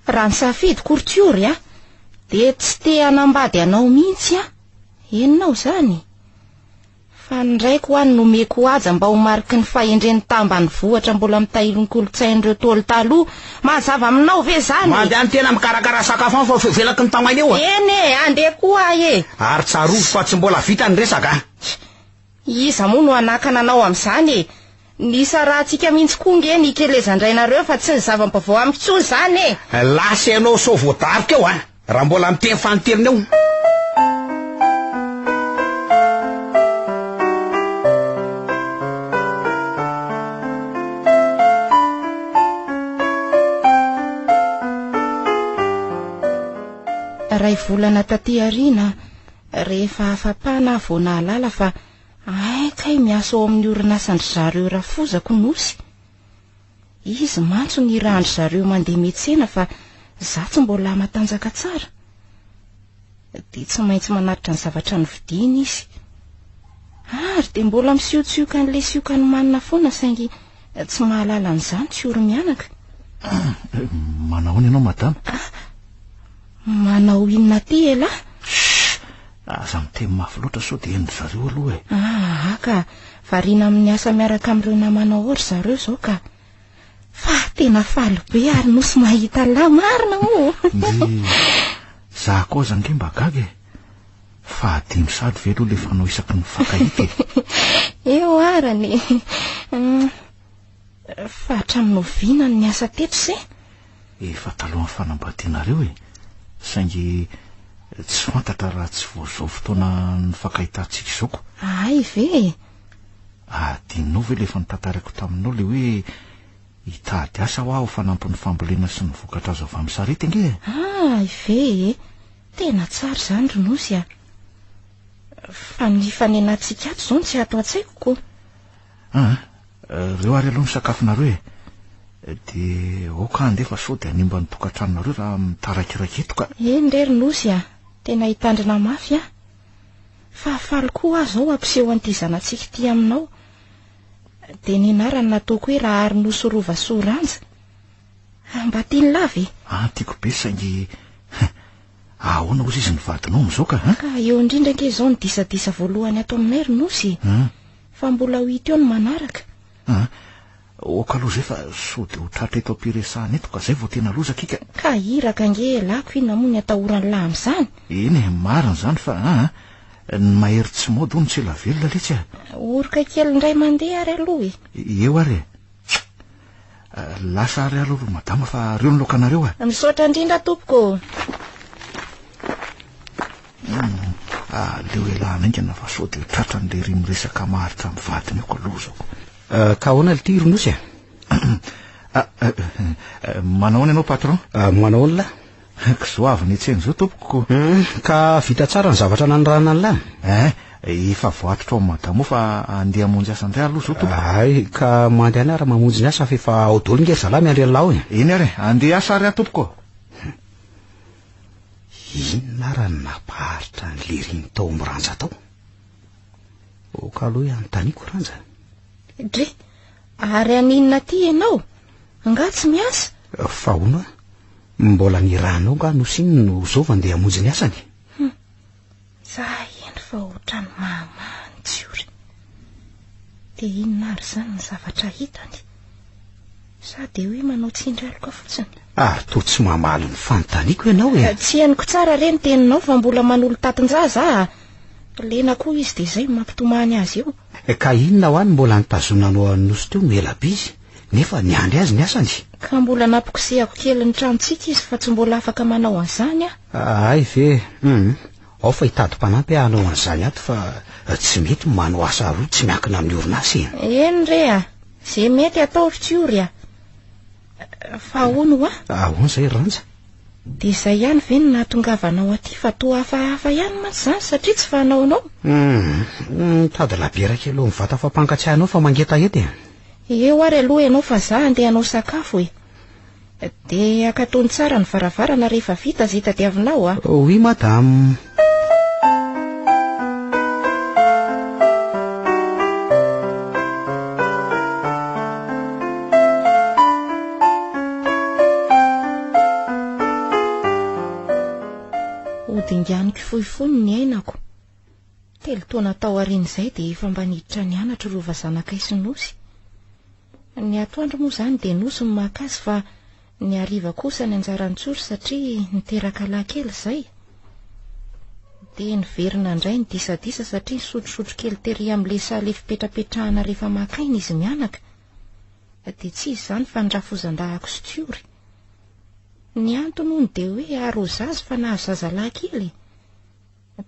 S2: Raha ny safidiko ry Tiory a, dia tsy te hanambady anao mihitsy aho. Henonao izany? Fa ny raiko hoa no nomeko haja mba ho mariky ny fahendren'ny tambanivohitra mbola mitahiry ny kolontsain'ireo Ntaolo taloha. Mazava aminao ve izany e?
S5: Mandehana tena mikarakara sakafo any fa fevelaky ny tamaina eo a!
S2: Eny e, andeha koa aho e!
S5: Ary tsarovy fa tsy mbola vita ny resaka a!
S2: Iza moa no hanakana anao amin'izany e? Nisarahantsika mihitsy koa nge ny hikelezan-drainareo fa tsy ny zava-baovao amiko intsony izany e!
S5: Lasa ianao sao voadaroka eo a! Raha mbola miteny fanintelony eo.
S2: Iray volana taty aoriana, rehefa afa-pana aho vao nahalala fa hay kay miasa ao amin'ny orinasan-dry zareo rafozako Nosy. Izy mantsy no irahan-dry zareo mandeha miantsena fa za tsy mbola matanjaka tsara. Dia tsy maintsy manatitra ny zavatra novidiany izy. Ary dia mbola misiotsioka an'ilay sioka nomanina foana saingy tsy mahalala an'izany tsy ory mianaka.
S4: Manahoana ianao madama?
S2: Ah, manao inona aty elah?
S4: Chut! Aza miteny mafy loatra sao dia henon-dry zareo aloha e.
S2: Ah, ka variana amin'ny asa miaraka amin'ireo namanao ao ry zareo izao ka. Fa tena faly be ary nosy mahita lahy marina moa.
S4: Ndry, za koa aza ange mba gaga e. Fa hadino sady ve aloha le fanao isaky ny mifankahita e?
S2: Eo arany e. Fa hatramin'ny oviana no niasa teto se?
S4: Efa talohan'ny fanambadianareo e. Saingy tsy fantatra raha tsy vao izao fotoana nifankahitantsika izao ko.
S2: Hay ve e?
S4: Adinonao ve ilay efa notantaraiko taminao ilay hoe hitady asa ho aho ho fanampin'ny fambolena sy ny vokatra azo avy amin'ny sarety ange e?
S2: Hay ve e? Tena tsara izany ry Nosy a! Fa ny hifanenantsika ato izao no tsy ato an-tsaiko ko.
S4: Aa, reo ary aloha ny sakafonareo e. Dia aoka handeha fa sao dia hanimba ny tokantranonareo raha mitaraikiraiky eto ka.
S2: Eny re ry Nosy a! Tena hitandrina mafy aho. Fa faly koa aho izao hampiseho an'ity zanatsika ity aminao. Dia ny anarany nataoko hoe Raharinosy Rovasoa Ranja. Mba tian'i lahy ve?
S4: Ah, tiako be saingy ahoana hozy izy ny vadinao amin'izao ka?
S2: Ka eo indrindra ange izao ny disadisa voalohany ato aminay ry Nosy e. Fa mbola ho hita eo ny manaraka.
S4: Ah, ok aloha izay fa sao dia ho tratra eto am-piresahana eto ka izay vao tena loza kika.
S2: Ka iraka ange elako inona moa ny atahoran'lah amin'izany?
S4: Eny e, marina izany fa ah, ny mahery tsy maody hono tsy ela velona letsy a.
S2: Oroka kely indray mandeha ary aloha e.
S4: Eo ary e. Lasa ary aloha ry madama fa reo ny laokanareo a.
S2: Misaotra indrindra tompoko.
S4: Aleo ialahy haingana fa sao dia ho tratran'ilay ry miresaka maharitra amin'ny vadiny eo ka lozako.
S5: Ka ahoana ity ry Nosy a?
S4: Manao ahoana ianao patron?
S5: Manao ahoana lahy?
S4: Kizo avy niantsena izao tompoko.
S5: Ka vita tsara ny zavatra nanirahana an'lah?
S4: Eh, efa voatotra ao madamo fa andeha hamonjy asa indray aloha izao tompoko.
S5: Hay, ka mandehana ary mamonjy ny asa fa efa ao daholo nge ry zalahy miandry an'lah ao e.
S4: Eny ary e, andeha hiasa ary aho tompoko.
S5: Inona ary no nampaharitra an'i Leriny tao amin'i Ranja tao? Aoka aloha hanontaniako Ranja.
S2: Dry, ary haninona aty ianao? Angaha tsy miasa?
S5: Fa hono aho, mbola nirahanao angaha Nosy iny no zao vao andeha hamonjy ny asany?
S2: Hum, za hendry fa ohatran'ny mahamaha ny tsiory. Dia inona ary izany ny zavatra hitany? Sa dia hoe manao tsindry aloka fotsiny?
S5: Ary toa tsy mamaly ny fanontaniako ianao e!
S2: Tsy henoko tsara re ny teninao fa mbola manolo-tatin-jaza aho. Lena koa izy dia izay no mampitomany azy eo.
S5: Ka inona hoa no mbola nitazonanao an'i Nosy teo no ela be izy nefa niandry azy ny asany?
S2: Ka mbola nampikosehako kely ny tranontsika izy fa tsy mbola afaka manao an'izany aho.
S5: Hay ve? Hum. Ao fa hitady mpanampy aho hanao an'izany ato fa tsy mety ny manao asa roa tsy miankina amin'ny orinasa e.
S2: Eny re a! Ze mety atao ry Tsiory a! Fa hono hoa?
S5: Ahoana izay ry Ranja?
S2: Dia izay ihany ve no nahatongavanao aty fa toa hafahafa ihany mantsy izany satria tsy fanaonao?
S5: Hum, mitady labiera kely eo amin'ny vata fampangatsiahanao fa mangetaheta e.
S2: Eo ary aloha ianao fa za andeha hanao sakafo e. Dia akatony tsara ny varavarana rehefa vita izay tadiavinao a.
S5: Oui madame.
S2: Hodinganiko fohifohy ny niainako. Telo taona tao aorian'izay dia efa mba niditra nianatra ireo vazanakay sy Nosy. Ny atoandro moa izany dia Nosy no maka azy fa ny hariva kosa ny anjaran'i Tsory satria niteraka lahy kely izay. Dia niverina indray ny disadisa satria nisotrosotro kely tery amin'ilay salle fipetrapetrahana rehefa maka aina izy mianaka. Dia tsy iza izany fa ny rafozan-dahako sy Tsiory. Ny antony hono dia hoe aroza azy fa nahazo zazalahy kely e.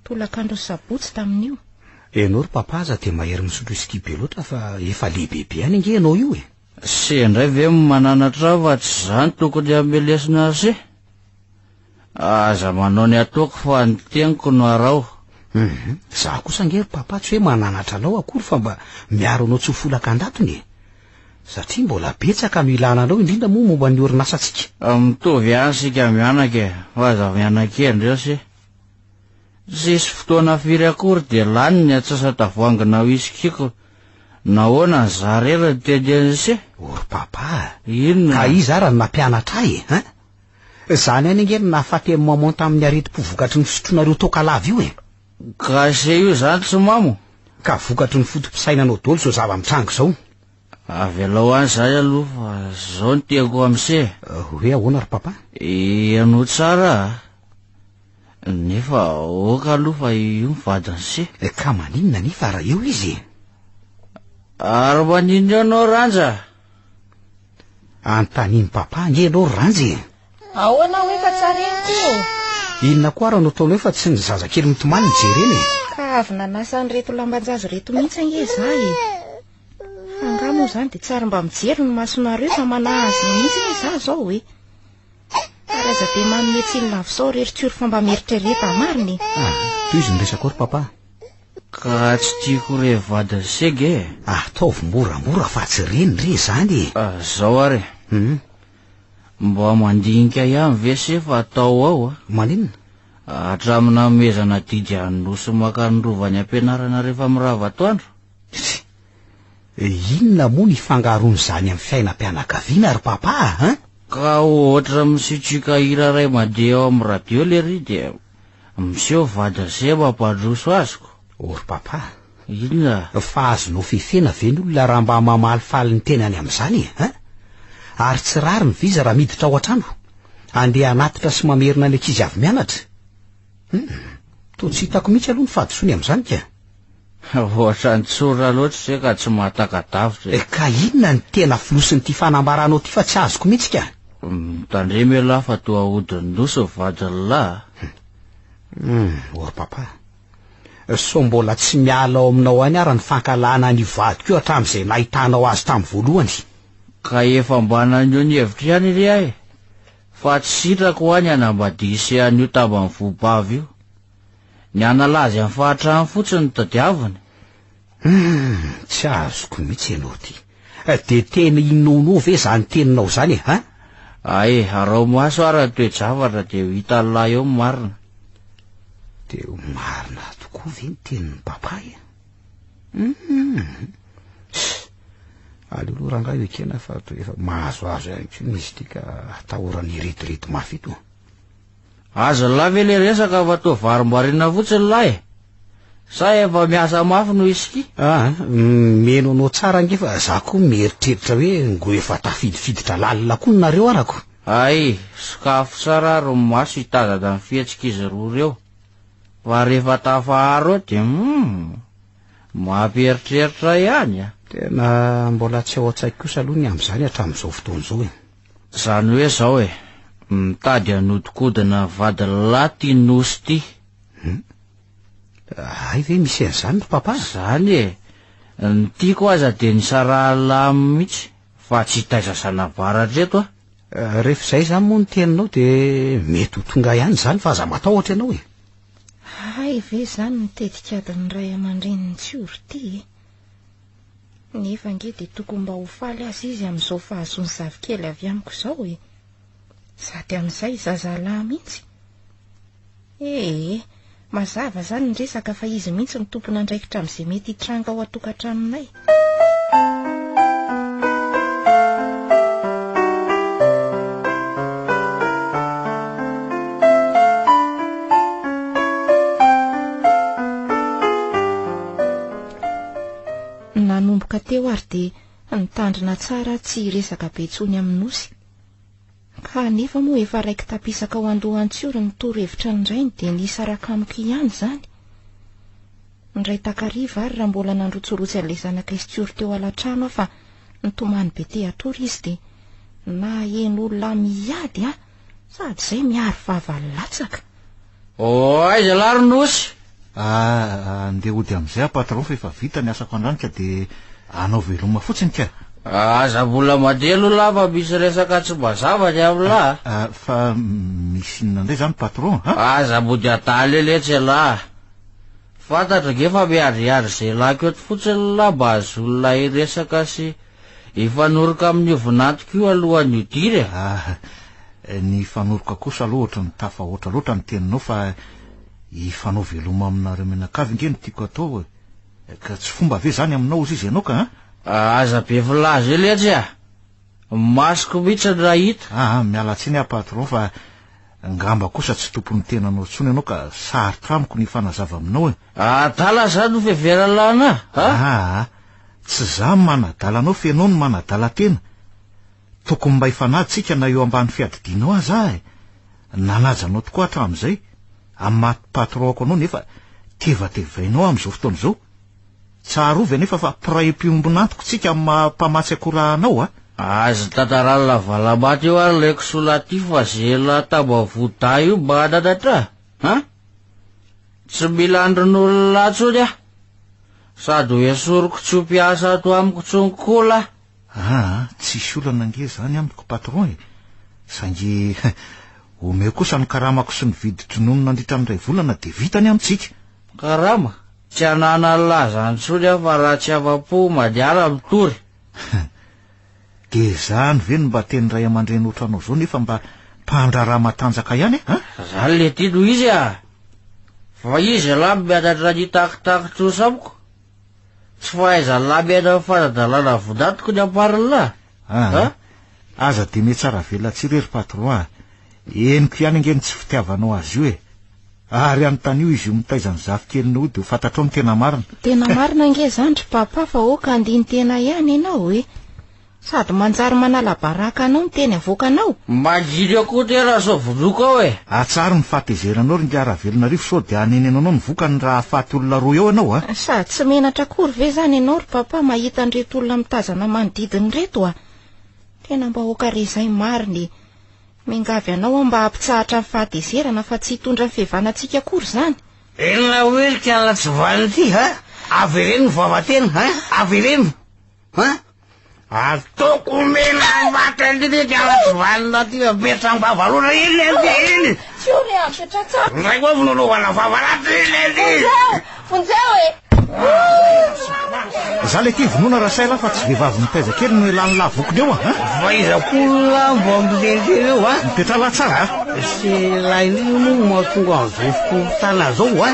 S2: Tolakandron'ny sabotsy tamin'io.
S5: Ianao ry papa aza dia mahery misotro whisky be loatra fa efa lehibebe ihany ange ianao io e.
S6: Se indray ve mananatra aho fa tsy za no tokony hamelesina se? Aza manao ny ataoko fa ny teniko no araho.
S5: Hum, za kosa ange ry papa tsy hoe mananatra anao akory fa mba miaro anao tsy ho folaka an-datony e. Satria mbola betsaka no ilana anao indrindra moa momba ny orinasantsika.
S6: Mitovy ihany isika mianaka e, fa aza miana-kendry eo se. Tsisy fotoana firy akory dia lany ny antsasa-tavoahangina whisky-ko. Nahoana ny za irery no teneniny se?
S5: O ry papa a!
S6: Inona?
S5: Ka iza ara no nampianatra ahy e? Hein? Izany ihany ange no nahafaty an'i maman tamin'ny aretim-po vokatry ny fisotroanareo toaka lava io e!
S6: Ka se io izany tsy mamo?
S5: Ka vokatry ny foto-pisainanao daholo izao zava-mitranga izao.
S6: Avelao any izay aloha fa izao no tiako amin'i se.
S5: Hoe ahoana ry papa?
S6: Henoy tsara a! Nefa aoka aloha fa io ny vadin'i se.
S5: Ka maninona anefa raha eo izy e?
S6: Ary maninona eo ianao Ranja?
S5: Antanin'i papa ange ianao ry Ranja e!
S2: Ahoana hoe fa tsy reniko o?
S5: Inona koa ary no ataonao fa tsy ny zazakely mitomany no jerena e?
S2: Ka avy nanasa an'ireto lamban-jaza ireto mihitsy ange izaho e! Fa angaha moa izany dia tsy ary mba mijery ny masonareo fa manahy azy mihitsy anie izaho izao e! Ary aza dia manome tsiny lavizao re ry Tsiory fa mba mieritrereta marina e!
S5: Ah, tohizo ny resakao ry papa.
S6: Ka tsy tiako re vadin'i Sega e!
S5: Ataovy moramora fa tsy reny re izany e!
S6: Ah, zao ary e!
S5: Hum.
S6: Mba mandinika ihany ve se fa atao ao a?
S5: Maninona?
S6: Hatramin'ny nanomezana didy an'i Nosy maka ny rova any am-pianarana rehefa mirava atoandro?
S5: Tsia. Inona moa ny ifangaroan'izany amin'ny fiainam-pianakaviana ry papa a? Hein?
S6: Ka ohatra misitrika hira iray mandeha ao amin'ny radio lery dia miseho vadin'i se mampandroso azy ko.
S5: O ry papa a!
S6: Inona?
S5: Fa azonao fefena ve ny olona raha mba mamalifaly ny tenany amin'izany e? Hein? Ary tsy rariny ve izy raha miditra ao an-trano? Andeha hanatitra sy mamerina ny ankizy avy mianatra? Hum, toa tsy hitako mihitsy aloha ny fahadisoany amin'izany ka.
S6: Ohatran'ny tsotra loatra se ka tsy mahataka-davitra e.
S5: Ka inona no tena fonosin'ity fanambaranao ity fa tsy azoko mihitsy ka.
S6: Mitandrema ialahy fa toa ahodin'ny nosy ny vadin'lah a.
S5: Hum, o ry papa. Sao mbola tsy miala ao aminao any ara ny fankahalana an'io vadiko io hatramin'izay nahitanao azy tamin'ny voalohany.
S6: Ka efa mba naneho ny hevitro ihany re aho e. Fa tsy sitrako hoa ny hanambadia se an'io taban'ny vohibavy io. Ny hanala azy amin'ny fahatrany fotsiny no tadiaviny.
S5: Humm, tsy azoko mihitsy ianao ity. Dia tena inoanao ve izany teninao izany e, hein?
S6: Hay, araho maso ary ny toe-javatra dia ho hitan'lah eo ny marina.
S5: Dia ho marina tokoa ve ny tenin'i papa e? Humm. Aleo aloha rangahy ho ekena fa toa efa mahazoazo ihany koa izy ity ka atahorana hirediredy mafy eto.
S6: Azon'lah ve le resaka fa toa varimbariana fotsiny lah e? Sa efa miasa mafy noho isika?
S5: Ah, mino anao tsara ange fa za koa mieritreritra hoe ngo efa tafidifiditra lalina koa nareo arako.
S6: Hay, sokafo tsara ary ny maso hitazana ny fihetsik'izy roa ireo. Fa rehefa tafaharo eo dia humm, mampieritreritra ihany a!
S5: Tena mbola tsy ao an-tsaiko kosa aloha ny amin'izany hatramin'izao fotoana izao e.
S6: Zany hoe zao e, mitady hanodikodina vadin'lah ty nosy ty.
S5: Hum. Hay ve misy an'izany ry papa?
S6: Zany e, ny tiako aza dia ny hisarahan'lah aminy mihitsy fa tsy hitaiza zana-baratra eto aho.
S5: Rehefa izay izany moa ny teninao dia mety ho tonga ihany izany fa aza matahotra ianao e.
S2: Hay ve izany ny tetik'adin'ny ray aman-drenin'i Tsiory ity e? Nefa ange dia tokony mba ho faly aza izy amin'izao fahazoany zafikely avy amiko izao e! Sady amin'izay zazalahy mihitsy. Ee, mazava izany ny resaka fa izy mihitsy no tompon'andraikitra amin'izay mety hitranga ao an-tokantranonay. Nanomboka teo ary dia nitandrina tsara tsy hiresaka be intsony amin'i Nosy. Ka nefa moa efa raiki-tapisaka ao an-dohan-tsiory ny torohevitra ny rainy dia nisaraka amiko ihany izany. Indray takariva ary raha mbola nandrotsirotsy an'ilay zanaka Istsiory teo alatrano aho fa nitomany be te hatory izy dia naheno olona miady aho sady izay miaro vava latsaka.
S6: Oh, aiza lahy ry Nosy?
S4: Ah, andeha hody amin'izay aho patron fa efa vita ny asako androany ka dia hanao veloma fotsiny ka.
S6: Aza mbola mandeha aloha lahy fa misy resaka tsy mazava ny amin'lah.
S4: Ah, fa misy inona indray izany patron a?
S6: Aza mody adala eo letsy ialahy. Fantatro ange fa miandriandry izay lako eto fotsiny lah mba hahazoan'lah hiresaka sy hifanoroka amin'io vinantoko io alohan'ny hodiry e.
S4: Ah, ny hifanoroka kosa aloha ohatry ny tafahoatra loatra ny teninao fa hifanao veloma aminareo mianakavy ange no tiako atao e. Ka tsy fomba ve izany aminao hozy izy ianao ka an?
S6: Aza be filaza eo letsy a! Masoko mihitsy ny raha hita.
S4: Aa, miala tsiny aho patron fa ngamba kosa tsy tompon'ny tenanao intsony ianao ka sarotra amiko ny hifanazava aminao e.
S6: Adala zany no fiheveran'lah anah a?
S4: Aa, tsy za no manadala anao fa ianao no manadala tena. Tokony mba hifanaja tsika na eo ambany fiadidianao aza aho e. Nanaja anao tokoa hatramin'izay. Amin'ny maha patron-ko anao nefa tevatevainao aho amin'izao fotoana izao. Tsarovy anefa fa mpiray mpiombon'antoko tsika amin'ny maha mpamatsy akora anao a!
S6: Aza tantarana lavalambato eo ary ilay kisoa lahy fa ze lataba-voda io mba hananatra a! Tsy mila andron'olona intsony aho. Sady ho esoriko tsy ho mpiasa ato amiko intsony koa lahy.
S4: Aa, tsisy olana ange izany amiko patron e! Saingy omeo kosa ny karamako sy ny vidin-dronono nandritra ny iray volana dia vita ny amintsika.
S6: Karama? Tsy hanana ny lazany intsony aho fa raha tsy afa-po madiala mitory.
S4: Dia izany ve no mba teny ray aman-dreny ohatranao izao nefa mba mpandraharaha matanjaka ihany e? An?
S6: Zany le ty no izy a! Fa iza lahy mianatra ny takitaky trosa amiko? Tsy fahaizan'lah miaina amin'ny fanadalana vonatiko ny ampariny-lah?
S4: Aa, aza dia mihatsaravelatsihy re ry patron a! Henoko ihany ange ny tsy fitiavanao azy io e! Ary anontanio izy io mitaiza ny zafikelinao io dia ho fantatrao ny tena marina.
S2: Tena marina ange izany ry papa fa ok andinin-tena ihany ianao e! Sady manjary manala baraka anao ny teny avoakanao.
S6: Mangina koa tena sao vonoiko ao e!
S4: Atsaharo ny fahatezeranao ry ingahy Ravelonarivo sao dia hanenenanao ny vokany raha hahafaty olona roa eo ianao a!
S2: Sady tsy menatra akory ve izany ianao ry papa mahita an'ireto olona mitazana manodidina ireto a! Tena mba ok re izay marina e! Miangavy anao aho mba hampitsahatra ny fahatezerana fa tsy hitondra ny fihavanantsika akory izany.
S7: Inona hoy ry kiala tsy vanona ity ha? Avereno ny vava-tena ha? Avereno ha? Ataoko omena maty an'ity ry kiala tsy vanona ity apetraham-bava loatra iny ity iny.
S2: Tsy io re apetraha tsara.
S7: Indray koa vononovana vava ratsy iny ity.
S2: Vonjeo! Vonjeo e!
S4: Za le ty vonoina Rasaila fa tsy vehivavy mitaiza kely no elan'ny lahy vokony eo a!
S7: Fa iza koa lahy mba miteniteny eo a?
S4: Mipetraha lahy tsara a!
S7: Sy lahy indrindra moa no mahatonga an'izao fikorontanana zao a!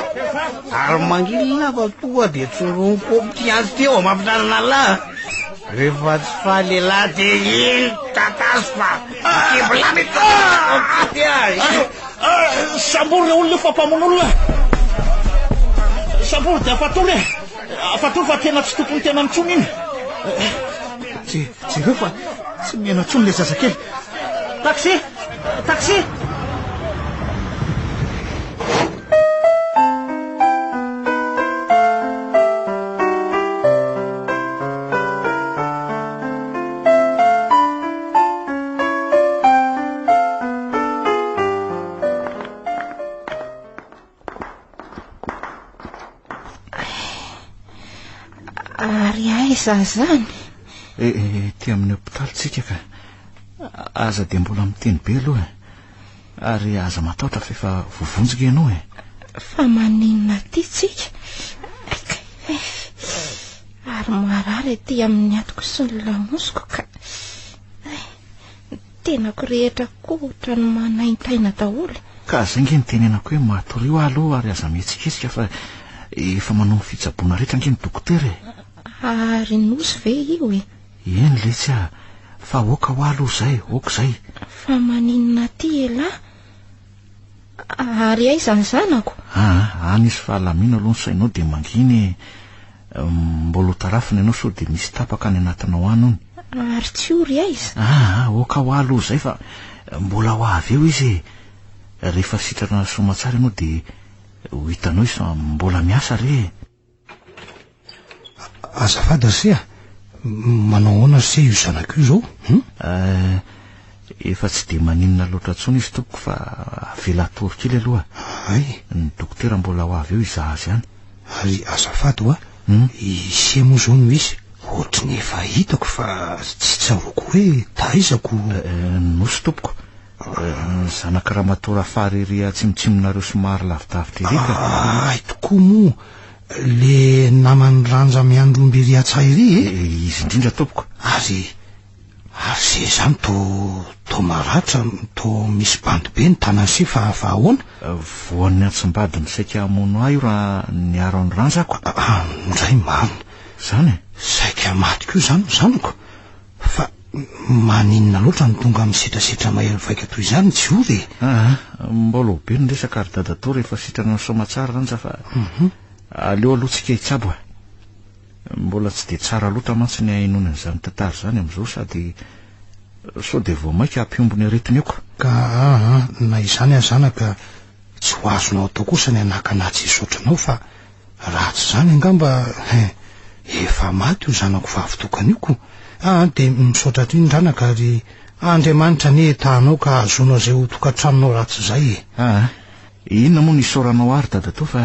S7: Ary mangina lahy fa tonga dia tsorohiny kopy antsy ty eo amam-pitanana lahy a! Rehefa tsy faly elah dia iny tatazo fa mikipy lahy mihitsy ty a!
S3: Sambory le olona io fa mpamono olona. Sambory dia afatory e. Afatory fa tena tsy tompon'ny tenany intsony iny. Jereo fa tsy miaina intsony le zazakely. Taxi! Taxi!
S2: Ary aiza zany?
S4: Eh, eh, ety amin'ny hopitaly tsika ka. Aza dia mbola miteny be aloha e. Ary aza matahotra fa efa voavonjy ianao e.
S2: Fa maninona aty tsika? Ary marary aty amin'ny atiko sy ny lamosiko ka. Ny tenako rehetra koa ohatran'ny manaintaina daholo.
S4: Ka zay nge no tenenako hoe matorio aloha ary aza mihetsiketsika fa efa manao ny fitsaboana rehetra ange ny dokotera e.
S2: Ary nosy ve io e?
S4: Eny letsy a, fa oka hoa aloha zay, oka zay.
S2: Fa maninona aty elah? Ary aiza ny zanako?
S4: Aa, any izy fa alamino aloha ny sainao dia mangina e. Mbola ho tarafina ianao sao dia misy tapaka any anatinao any hono.
S2: Ary tsy ory aiza?
S4: Aa, oka hoa aloha zay fa mbola ho avy eo izy e. Rehefa sitrana soamatsara ianao dia ho hitanao izy fa mbola miasa re e.
S3: Azafady ry se a! Manao ahoana ry se io zanako io izao? Hum?
S4: Eh, efa tsy dia maninona loatra intsony izy tompoko fa avela hatory kely aloha.
S3: Hay.
S4: Ny dokotera mbola ho avy eo hizaha azy ihany.
S3: Ary azafady hoa,
S4: Hum?
S3: i se moa izao no izy? Ohatry ny efa hitako fa tsy tsaroako hoe taizako.
S4: Eh, nosy tompoko. Eh, zanak'i ramatoa Rafary ery atsimotsimonareo somary lavidavitra ery ka.
S3: Hay tokoa moa, le naman'i Ranja miandry omby ery Antsaha ery e?
S4: Eh, izy indrindra tompoko.
S3: Ary, ary se izany to, to maratra, to misy bandy be ny tanan'i se fa, fa ahoana?
S4: Eh, voan'ny antsimbadiny saika hamono ahy io raha niaro an'i Ranja ako.
S3: Ah, ndray marina.
S4: Izany e?
S3: Saika maty koa izany ny zanako. Fa maninona loatra no tonga amin'ny setrasetra mahery vaika toy izany tsy ory e?
S4: Aa, mbola ho be ny resaka ry dadatoa rehefa sitrana ny soamatsara Ranja fa aleo aloha tsika hitsabo e. Mbola tsy dia tsara loatra mantsy ny hahenoana an'izany tantara izany amin'izao sady sao dia vao mainka hampihombo ny aretiny eo ka.
S3: Ka aa, na izany aza anaka. Tsy ho azonao atao kosa ny hanakana ahy tsy hisaotra anao fa raha tsy izany angamba hein, efa maty io zanako vavy tokana io ko. Ah, dia misaotra indrindra anaka ary Andriamanitra anie hitahanao ka hahazoanao izay ho tokantranonao rahatrizay e.
S4: Ah, inona moa no isaoranao ahy ry dadatoa fa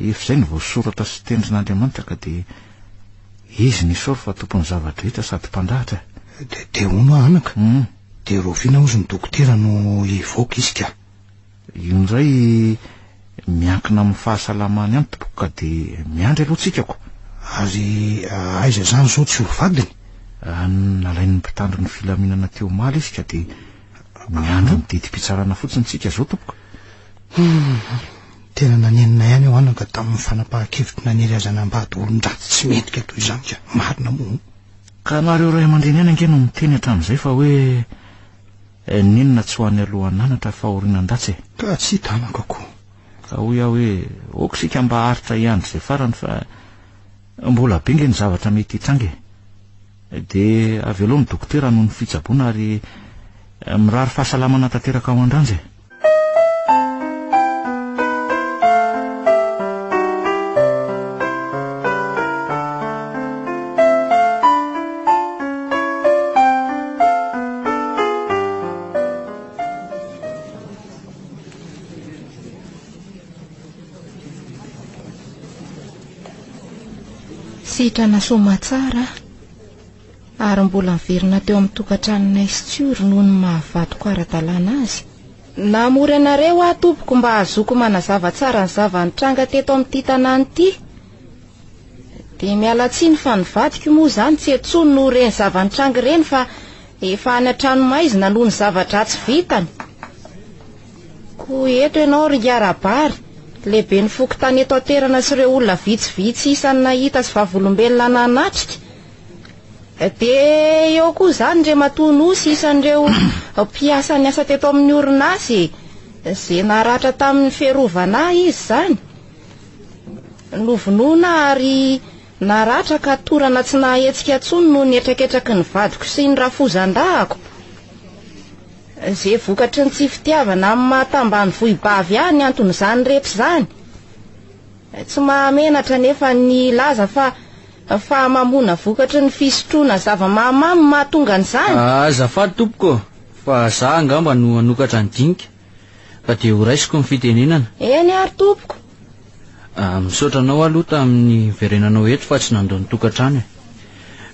S4: efa izay no voasoratra sy tendrin'Andriamanitra ka dia Izy no isaory fa tompon'ny zava-drehetra sady mpandratra.
S3: Dia, dia hono aho anaka, dia rahoviana hozy ny dokotera no hivoaka izy ka?
S4: Io indray miankina amin'ny fahasalamany ihany tompoko ka dia miandry aloha tsika ko.
S3: Ary aiza izany izao tsy ho vadiny?
S4: Nalain'ny mpitandro ny filaminana teo omaly izy ka dia miandry ny didim-pitsarana fotsiny tsika izao tompoko.
S3: Hum, tena nanenina ihany aho anaka tamin'ny fanapahan-kevitro nanery azy hanambady olon-dratsy tsy mendrika toy izany ka, marina moa.
S4: Ka nareo ray aman-dreny ihany ange no miteny hatramin'izay fa hoe N'inona tsy ho any alohan'anatra fa aorianan-datsa e!
S3: Ka tsy hita anaka ko.
S4: Ka hoy aho hoe ok isika mba haharitra hiandry izay farany fa mbola be nge ny zavatra mety hitranga e! Dia avelao ny dokotera hanohy ny fitsaboana ary mirary fahasalamana tanteraka ho an-dRanja e!
S2: Sitrana soamatsara ary mbola niverina teo amin'ny tokantranonay sy Tsiory noho ny maha-vadiko ara-dalàna azy. Namory anareo aho tompoko mba hahazoako manazava tsara ny zava-nitranga teto amin'ity tanàna ity. Dia miala tsiny fa ny vadiko moa izany tsy eto intsony noho ireny zava-nitranga ireny fa efa any an-tranomaizina noho ny zava-dratsy vitany. Koa eto ianao ry Rabary, lehiben'ny fokontany eto an-toerana sy ireo olona vitsivitsy isan'ny nahita sy vavolombelona nanatrika. Dia eo koa izany Andriamatoa Nosy isan'ireo mpiasa niasa teto amin'ny orinasa e. Izay naratra tamin'ny fiarovana ahy izy izany. Novonoina ary naratra ka torana tsy nahahetsika intsony noho ny hetraketraky ny vadiko sy ny rafozan-dahako. Izay vokatry ny tsy fitiavana amin'ny maha tambanivohibavy ahy ny anton'izany rehetra izany. Tsy mahamenatra anefa ny hilaza fa fahamamoana vokatry ny fisotroana zava-mahamamo no mahatonga an'izany.
S6: Azafady tompoko ô, fa za angamba no hanokatra ny dinika. Fa dia ho raisiko ny fitenenana.
S2: Eny ary tompoko.
S6: Ah, misaotra anao aloha tamin'ny niverenanao eto fa tsy nandao ny tokantrano e.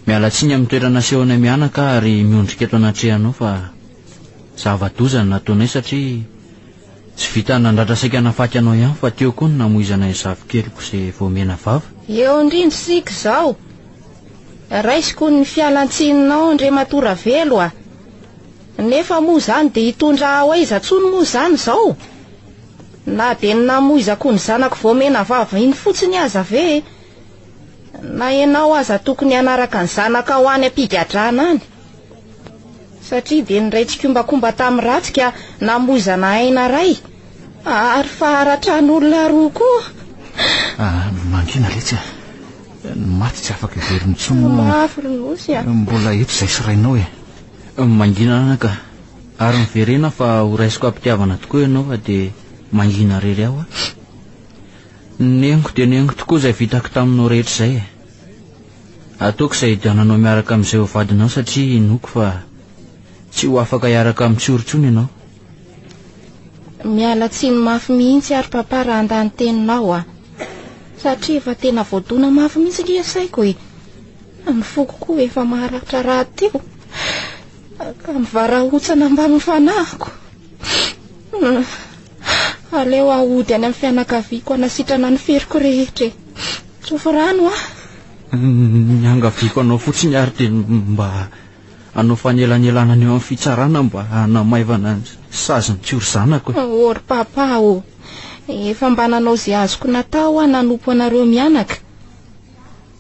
S6: Miala tsiny amin'ny toetra nasehonay mianaka aho ary miondrika eto anatrehanao fa zava-doza ny nataonay satria tsy vitan'ny nandratra saika nahafaty anao ihany fa teo koa ny namoizanay ny zafikeliko izay vao mena vava.
S2: Eo indrindra isika izao. Raisiko ny fialan-tsininao Andriamatoa Ravelo a. Nefa moa izany dia hitondra ahy ho aiza intsony moa izany izao? Na dia ny namoizako ny zanako vao menavava iny fotsiny aza ve e? Na ianao aza tokony hanaraka ny zanakao any am-pigadrana any. Satria dia niray tsikombakomba tamin'ny ratsy ka namoizana aina iray, ary faharatran'olona roa koa.
S4: Ah, mangina letsy a. Ny maty tsy afaka hiverina intsony moa.
S2: Mafy ry Nosy a.
S4: Mbola eto izay sy rainao e.
S6: Mangina anaka, ary miverena fa ho raisiko am-pitiavana tokoa ianao fa dia mangina irery aho a. Neniko dia neniko tokoa izay vitako taminao rehetra izay e. Ataoko izay hidiananao miaraka amin'izay ho vadinao satria inoako fa tsy ho afaka hiaraka amin'i Tsiory intsony ianao.
S2: Miala tsiny mafy mihitsy ary papa raha handà ny teninao a. Satria efa tena voadona mafy mihitsy nge saiko e. Ny foko koa efa maharatra rahateo ka mivarahontsana mbamin'ny fanahiko. Aleo aho hody any amin'ny fianakaviako hanasitrana ny feriko rehetra e. Tsofy rano aho.
S6: Niangaviako anao fotsiny ary dia mba hanao fanelanelanana eo amin'ny fitsarana mba hanamaivana ny sazin'i Tsiory zanako e.
S2: Ô ry papa ô, efa mba nanao izay azoko natao aho nanompo anareo mianaka.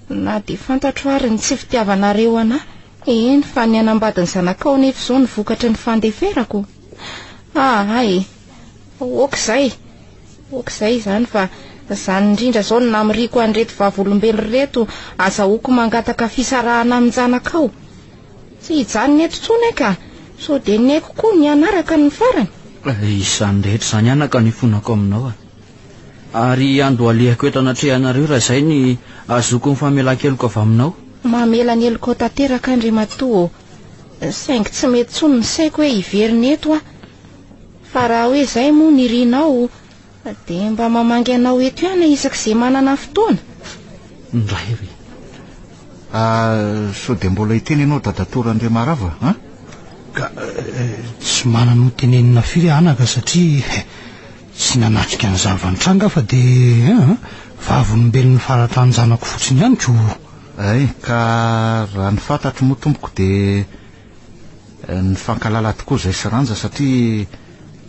S2: Na dia fantatro ary ny tsy fitiavanareo anà, eny fa ny hanambady ny zanakao nefa izao no vokatry ny fandeferako. Aa e! Ok izay, ok izay izany fa izany indrindra izao no namoriako an'ireto vavolombelo ireto azahoako mangataka fisarahana amin-janakao. Tsy hijanona eto intsony aho ka, sao dia ny aiko koa ny hanaraka ny farany.
S6: Izany rehetra izany anaka no ifonako aminao a. Ary andohalehako eto anatrehanareo raha izay ny ahazoako ny famelan-keloka avy aminao.
S2: Mamela ny helokao tanteraka Andriamatoa ô. Saingy tsy mety intsony ny saiko hoe hiverina eto aho. Fa raha hoe izay moa no irinao dia mba mamangy anao eto ihany isaky izay manana fotoana.
S6: Ndray re.
S4: Ah, sao dia mbola hiteny ianao Dadatoa Randriamarava an?
S3: Ka tsy manana ho tenenina firy aho anaka satria tsy nanatrika ny zava-nitranga aho fa dia vavolombelon'ny faratran-janako fotsiny ihany ko.
S4: Hay, ka raha ny fantatro moa tompoko dia nifankahalala tokoa izay sy Ranja satria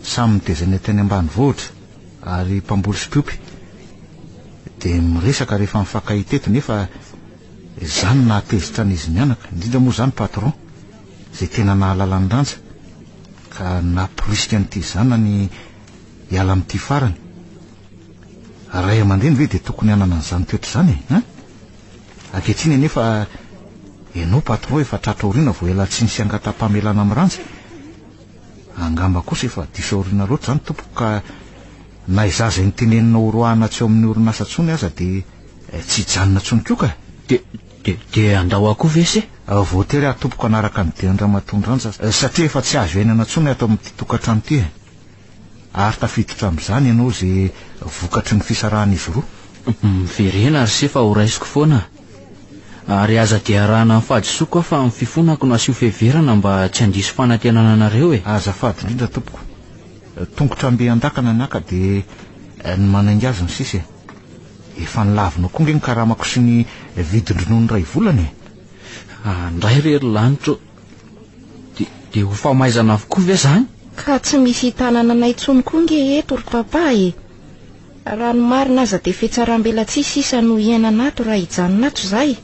S4: samy nitezaina teny ambanivohitra ary mpamboly sy mpiompy. Dia miresaka rehefa mifankahita eto nefa izany no nahatezitra an'izy mianaka, indrindra moa izany patron izay tena nahalala an'i Ranja ka namporisika an'ity zanany hiala amin'ity farany. Ray aman-dreny ve dia tokony hanana an'izany toetra izany e? Hein? Ankehitriny anefa ianao patron efa tratra aoriana vao hiala tsiny sy hangata-pamelana amin'i Ranja. Angamba kosa efa diso aoriana loatra izany tompoko ka na izaho izay noteneninao horoahana tsy ao amin'ny orinasa intsony aza dia tsy hijanona intsony koa ka.
S6: Dia, dia, dia handao ahy koa ve se?
S4: Voatery aho tompoko hanaraka ny dian-dRamatoa Ranja satria efa tsy azo iainana intsony ato amin'ity tokantrano ity e. Ary tafiditra amin'izany ianao izay vokatry ny fisarahan'izy roa.
S6: Miverena ry se fa ho raisiko foana. Ary aza dia arahana ny fahadisoako aho fa ny fifonako no asio fiheverana mba tsy handiso fanantenana anareo e.
S4: Azafady indrindra tompoko. Tongotra mby an-dakana ny ahy ka dia ny manainga azy ny sisa e. Efa nolavinao koa nge ny karamako sy ny vidin-dronono iray volana e.
S6: Andray re ry lanitra ô. Dia, dia ho famaizana avokoa ve izany?
S2: Ka tsy misy hitanana anay intsony koa nge eto ry papa e. Raha ny marina aza dia fetsaram-belatsihy sisa no hiainana ato raha hijanona ato izahay.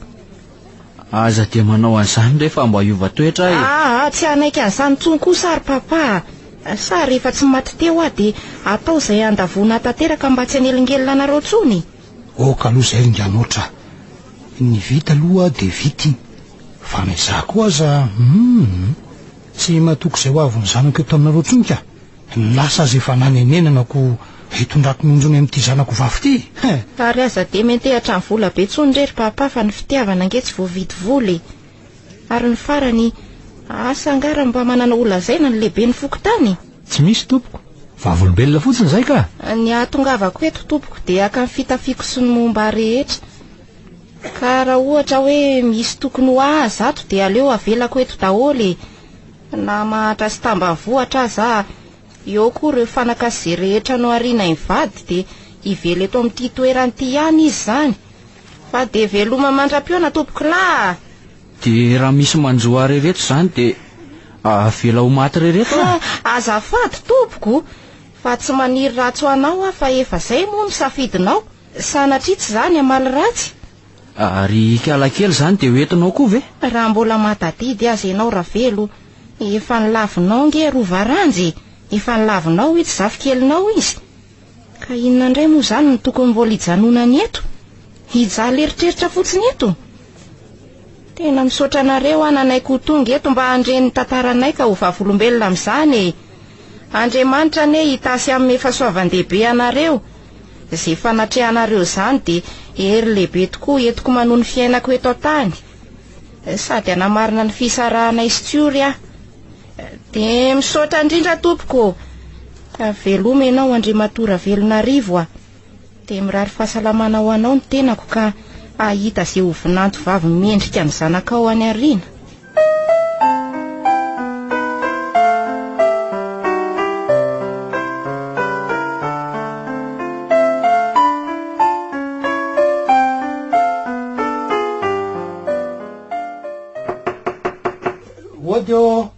S6: Aza dia manao an'izany re fa mba hiova toetra e.
S2: Aa, tsy hanaiky an'izany intsony kosa ary papa a. Sa rehefa tsy maty teo aho dia atao izay handavoana ahy tanteraka mba tsy hanelingelina anareo intsony?
S3: Ok aloha izay ry Nganotra a. Ny vita aloha dia vita iny. Fa na izaho koa aza humm. Tsy matoky izay ho avin'ny zanako eto aminareo intsony ka. Ny lasa aza efa nanenenana ko hitondrako mionjona amin'ity zanako vavy ity he!
S2: Ary aza dia miantehatra amin'ny vola be intsony re ry papa fa ny fitiavana ange tsy voavidy vola e! Ary ny farany, asa angaha raha mba manana ho lazaina ny lehiben'ny fokontany?
S8: Tsy misy tompoko, vavolombelona fotsiny izay ka!
S2: Ny ahatongavako eto tompoko dia haka ny fitafiako sy ny momba ahy rehetra. Ka raha ohatra hoe misy tokony ho ahy aza ato dia aleo avelako eto daholo e! Na mahantra sy tambanivohitra aza aho, eo koa ireo fanaka sy izay rehetra noharianay mivady dia hivela eto amin'ity toerana ity ihany izy izany. Fa dia veloma mandra-pihaona tompokolahy a!
S6: Dia raha misy manjo ahy rereto izany dia avela ho maty rereto aho?
S2: Azafady tompoko, fa tsy maniry ratsy ho anao aho fa efa izay moa no safidinao. Sanatria tsy izaho ny hamaly ratsy.
S6: Ary ikalakely izany dia ho entinao koa ve?
S2: Raha mbola mahatadidy aza ianao Ravelo, efa nolavinao ange Rova Ranjy e! Efa nolavinao itsy zafikelinao izy. Ka inona indray moa izany no tokony mbola hijanonany eto? Hijaly eritreritra fotsiny eto? Tena misaotra anareo aho nanaiky ho tonga eto mba handre ny tantaranay ka ho vavolombelona amin'izany e! Andriamanitra anie hitahy sy hanome fahasoavan-dehibe anareo. Izay fanatrehanareo izany dia hery lehibe tokoa entiko manohy ny fiainako eto an-tany. Sady hanamarina ny fisarahanay sy Tsiory aho. Dia misaotra indrindra tompoko ô. Veloma ianao Andriamatoa Ravelonarivo a. Dia mirary fahasalamana ho anao ny tenako ka hahita izay ho vinanto vavy mendrika ny zanakao any aoriana.
S3: Ody ô!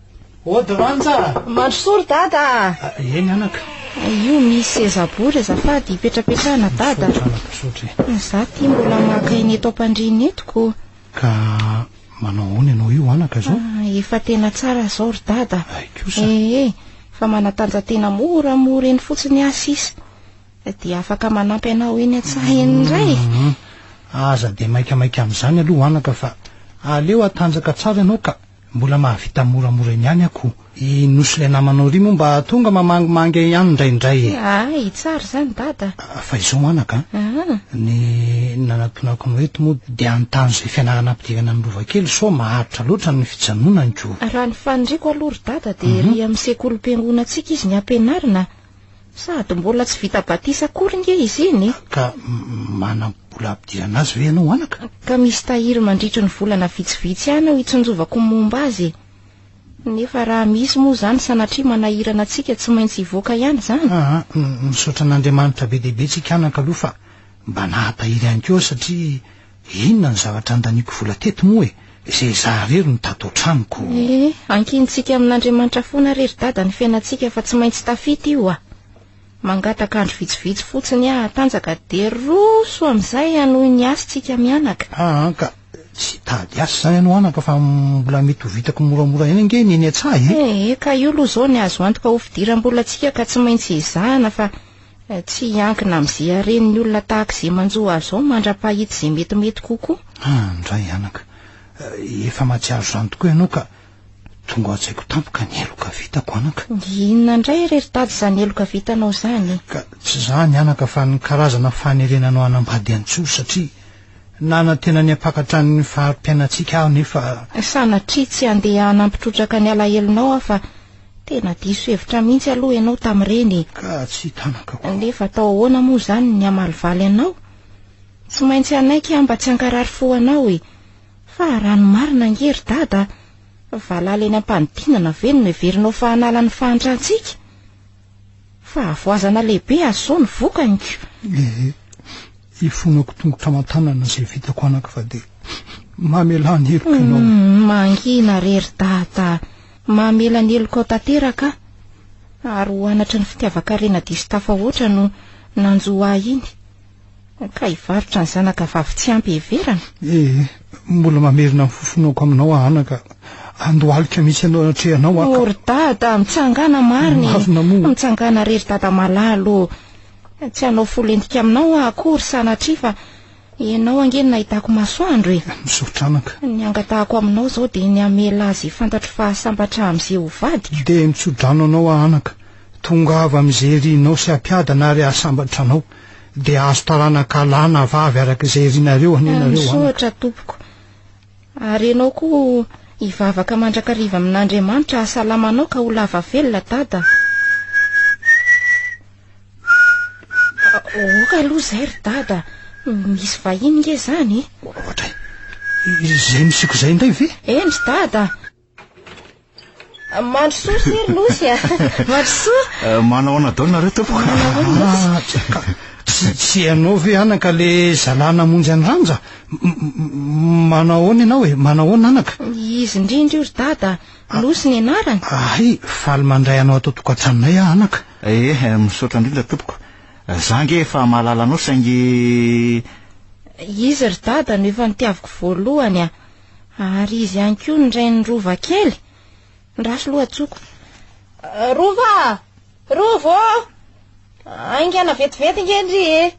S3: Ody Ranja!
S2: Mandrosoa ry dada
S3: a! Ah, eny anaka.
S2: Io misy seza bory azafady hipetrapetrahana dada.
S3: Misaotra anaka, misaotra
S2: e. Za ty mbola maka aina eto am-pandriana eto ko.
S3: Ka manao ahoana ianao io anaka zao?
S2: Ah, efa tena tsara zao ry dada.
S3: Ay kosa.
S2: Ee, fa manatanjatena moramora eny fotsiny aho sisa. Dia afaka manampy anao eny an-tsaha eny indray.
S3: Mm -hmm. Aza dia maikamaika amin'izany aloha anaka fa aleo hatanjaka tsara ianao ka. Mbola mahavita moramora eny ihany aho ko. I Nosy ilay namanao ry moa mba tonga mamangimangy ahy ihany indraindray e.
S2: Hay, tsara izany dada.
S3: Fa izao anaka a, ny nanatonako anao eto moa dia hanontany izay fianarana ampidirana an'i Lova kely sao maharitra loatra ny fijanonany ko.
S2: Raha ny faniriako aloha ry dada dia ery amin'ny sekolim-piangonantsika izy ny ampianarina. Sady mbola tsy vita batisa akory nge izy iny e.
S3: Ka manam-bola hampidirana azy ve ianao anaka?
S2: Ka misy tahiry mandritry ny volana vitsivitsy ihany aho hitsinjovako ny momba azy e. Nefa raha misy moa izany sanatria manahirana antsika tsy maintsy hivoaka ihany izany?
S3: Aa, misaotra an'Andriamanitra be dia be tsika anaka aloha fa mba nahatahiry ihany koa satria inona ny zavatra andaniako vola teto moa e, izay izaho irery no tato an-tranoko.
S2: Ee, ankinintsika amin'Andriamanitra foana re ry dada ny fiainantsika fa tsy maintsy tafita io a! Mangataka andro vitsivitsy fotsiny aho hatanjaka dia roso amin'izay hanohy ny asintsika mianaka.
S3: Aa, ka Tsy hitady asa izany ianao anaka fa mbola mety ho vitako moramora ihany ange ny eny an-tsaha e!
S2: Ee, ka io aloha izao ny azo antoka ho fidiram-bolantsika ka tsy maintsy ezahana fa tsy hiankina amin'izay haren'ny olona tahaka izay manjo azy izao mandra-pahita izay metimety kokoa.
S3: Andray anaka, efa mahatsiaro izany tokoa ianao ka tonga ao an-tsaiko tampoka ny heloka vitako anaka.
S2: Inona indray re ry dada izany heloka vitanao izany?
S3: Ka tsy izany anaka fa ny karazana fanerena anao hanambady an'i Tsoa satria Nanantena ny hampakatra ny fari-piainantsika aho nefa.
S2: Sanatria tsy handeha hanampy trotraka ny alahelonao aho fa tena diso hevitra mihitsy aloha ianao tamin'ireny e.
S3: Ka tsy hitanaka ko.
S2: Nefa atao ahoana moa izany ny hamalivaly anao? Tsy maintsy hanaiky aho mba tsy hankarary fo anao e. Fa raha ny marina ange ry dada, valala eny am-panidinana ve no heverinao fa hanala ny fahantrantsika? Fahavoazana lehibe azo izao ny vokany ko.
S3: Ee, ifonako tongotra aman-tanana izay vitako anaka fa dia mamelà ny heloko ianao.
S2: Mangina re ry dada, mamela ny helokao tanteraka aho. Ary ho anatry ny fitiavan-karena diso tafahoatra no nanjo ahy iny. Ka hivarotra ny zanaka vavy tsy ampy heverana?
S3: Ee, mbola mamerina ny fofonako aminao aho anaka. Andohalika mihitsy ianao anatrehanao aho ka.
S2: O ry dada, mitsangàna marina e.
S3: Marina moa.
S2: Mitsangàna re ry dada malala ô. Tsy hanao fo lentika aminao aho akory sanatria fa ianao ange no nahitako masoandro e.
S3: Misaotra anaka.
S2: Ny angatahako aminao izao dia ny hamela azy fantatro fa sambatra amin'izay ho vadiko.
S3: Dia mitso-drano anao aho anaka. Tongava amin'izay irinao sy hampiadana ary hahasambatra anao. Dia hahazo taranaka lahy na vavy araka izay irinareo anie nareo anaka.
S2: Misaotra tompoko. Ary ianao koa hivavaka mandrakariva amin'Andriamanitra hahasalama anao ka ho lava velona dada. Oka aloha izay ry dada, misy vahiny nge izany e.
S3: Ohatray, izay misiko izay indray ve?
S2: Eny ry dada. Mandrosoa se ry Nosy a! Mandrosoa!
S4: Eh, manao ahoana daholo nareo tompoko?
S3: Ah, tsy tsy ianao ve anaka le zalahy namonjy an'i Ranja? Manao ahoana ianao e? Manao ahoana anaka?
S2: Izy indrindra io ry dada, Nosy ny anarany.
S3: Hay, faly mandray anao ato an-tokantranonay aho anaka.
S4: Eh, misaotra indrindra tompoko. Za nge efa mahalala anao saingy...
S2: Izy ry dada no efa nitiaviko voalohany a! Ary izy ihany koa ny rain'i Rova kely. Ndraso aloha antsoko. Rova! Rova ô! Haingana vetivety nge ndry e!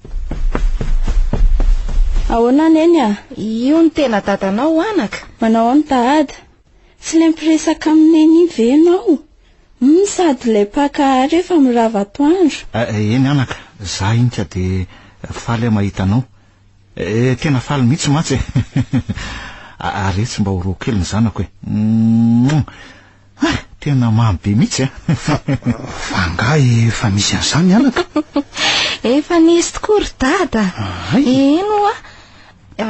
S9: Ahoana Neny a?
S2: Io no tena dadanao anaka.
S9: Manao ahoana Dada? Tsy ilay mpiresaka amin'i Neny iny ve ianao? Hum, sady ilay mpaka ahy rehefa mirava atoandro.
S4: Eny anaka, za iny ka dia faly aho mahita anao. Eh, tena faly mihitsy mantsy e. Ary etsy mba ho kely ny zanako e. Mouah! Ah, tena mamy be mihitsy a.
S3: Fa, fa angaha efa misy an'izany anaka?
S2: Efa nisy tokoa ry dada.
S3: Hay.
S2: Eny ho'a.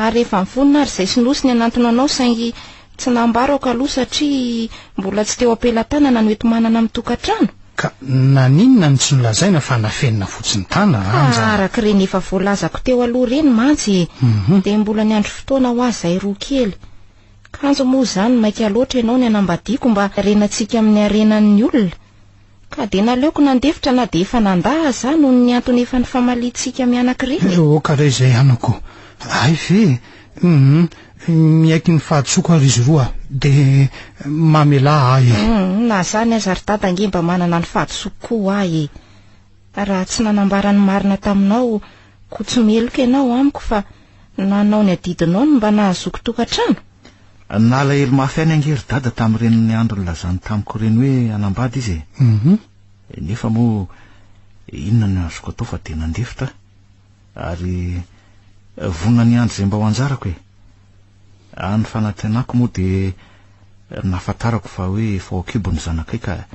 S2: Ary efa nivonona ary izay sy Nosy ny hanantona anao saingy tsy nambarako aloha satria mbola tsy teo am-pelatanana no enti-manana amin'ny tokantrano.
S3: Ka naninona no tsy nolazaina fa nafenina fotsiny tany Ranja?
S2: Ka araka ireny efa voalazako teo aloha ireny mantsy e! Dia mbola niandry fotoana ho ahy izahay roa kely. Kanjo moa izany maika loatra ianao ny hanambadiako mba harenantsika amin'ny harenan'ny olona. Ka dia naleoko nandefitra na dia efa nandà aza aho noho ny antony efa nifamaliantsika mianaka ireny e!
S3: Oka re izay anako. Hay ve e! Hum, miaiky ny fahadisoako ary izy roa dia mamelà ahy e!
S2: Hum, na izany aza ry dada ange mba manana ny fahadisoako koa aho e! Raha tsy nanambara ny marina taminao koa tsy meloka ianao amiko fa nanao ny adidinao no mba nahazoako tokantrano.
S4: Nalahelo mafy ihany ange ry dada tamin'ireny andro nilazany tamiko ireny hoe hanambady izy e.
S3: Mhm.
S4: Nefa moa inona no azoko atao fa dia nandefitra aho. Ary vonona ny hiandry izay mba ho anjarako e. Ny fanantenako moa dia nahafantarako fa hoe efa ao an-kibo ny zanakay ka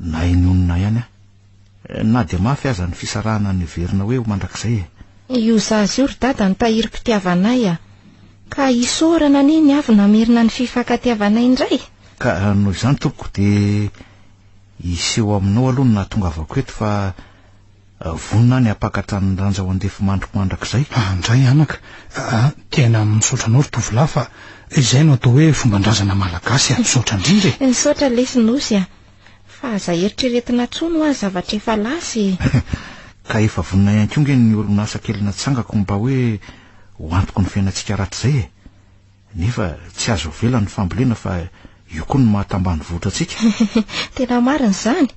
S4: nahay nionona ihany aho. Na dia mafy aza ny fisarahana niverina hoe ho mandrakizay e.
S2: Io zaza io ry dada no tahirim-pitiavanay a! Ka isaorana anie ny avo namerina ny fifankatiavanay indray.
S4: Ka noho izany tompoko dia hiseho aminao aloha ny nahatongavako eto fa vonona aho ny hampakatra an'i Ranja ho andefimandriko mandrakizay.
S3: Andray anaka a! Tena misaotra anao ry tovolahy fa izay no atao hoe fomban-drazana malagasy a! Misaotra indrindra e!
S2: Misaotra lesy Nosy a! Fa aza eritreretina intsony hoa ny zavatra efa lasa e!
S4: Ka efa vonona ihany koa nge ny orinasa kely natsangako mba hoe ho antoky ny fiainantsika rahatrizay e! Nefa tsy azo avela ny fambolena fa io koa no maha tambanivohitra antsika.
S2: Tena marina izany!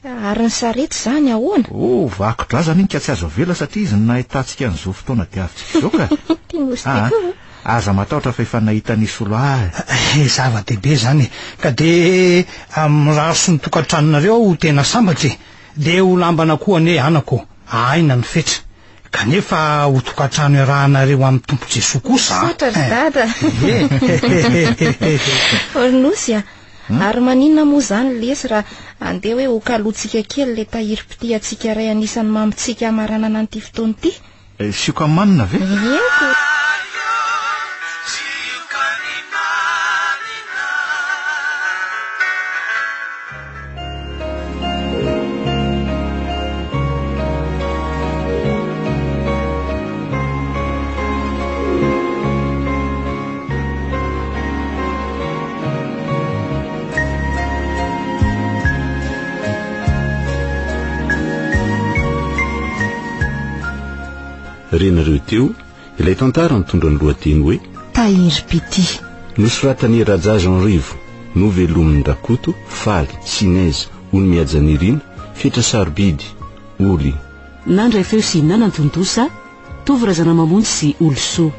S2: Ary ny sarety izany ahoana?
S4: Oh, vako-drazana iny ka tsy azo avela satria izy no nahitantsika an'izao fotoana diavintsika izao ka!
S2: Ity nosy ity koa.
S4: Aza matahotra fa efa nahita nisolo ahy.
S3: He, zava-dehibe izany e! Ka dia mirary soa ny tokantranonareo aho ho tena sambatra e! Dia ho lambana koa anie anako ô! Aina ny fetra. Kanefa ho tokantrano iarahanareo amin'ny Tompo Jesoa kosa an!
S2: Misaotra ry Dada!
S3: Ie!
S2: Ry Nosy a! Ary maninona moa izany lesy raha andeha hoe hokaloantsika kely ilay tahirim-pitia antsika iray anisan'ny mamintsika hamaranana an'ity fotoana ity?
S4: Sioka manina ve?
S2: Eny.
S10: Renareo teo ilay tantara nitondra ny lohateny hoe
S2: Tahirim-pitia.
S10: Nosoratan'i Raja Jean Rivo, novelomin'i Rakoto, Faly, Sinez, Ony Mihajanirina, Fetra Sarobidy, Oly.
S11: Nandray feo sy nanantontosa, Tovo Razanamamonjy sy Olosoa.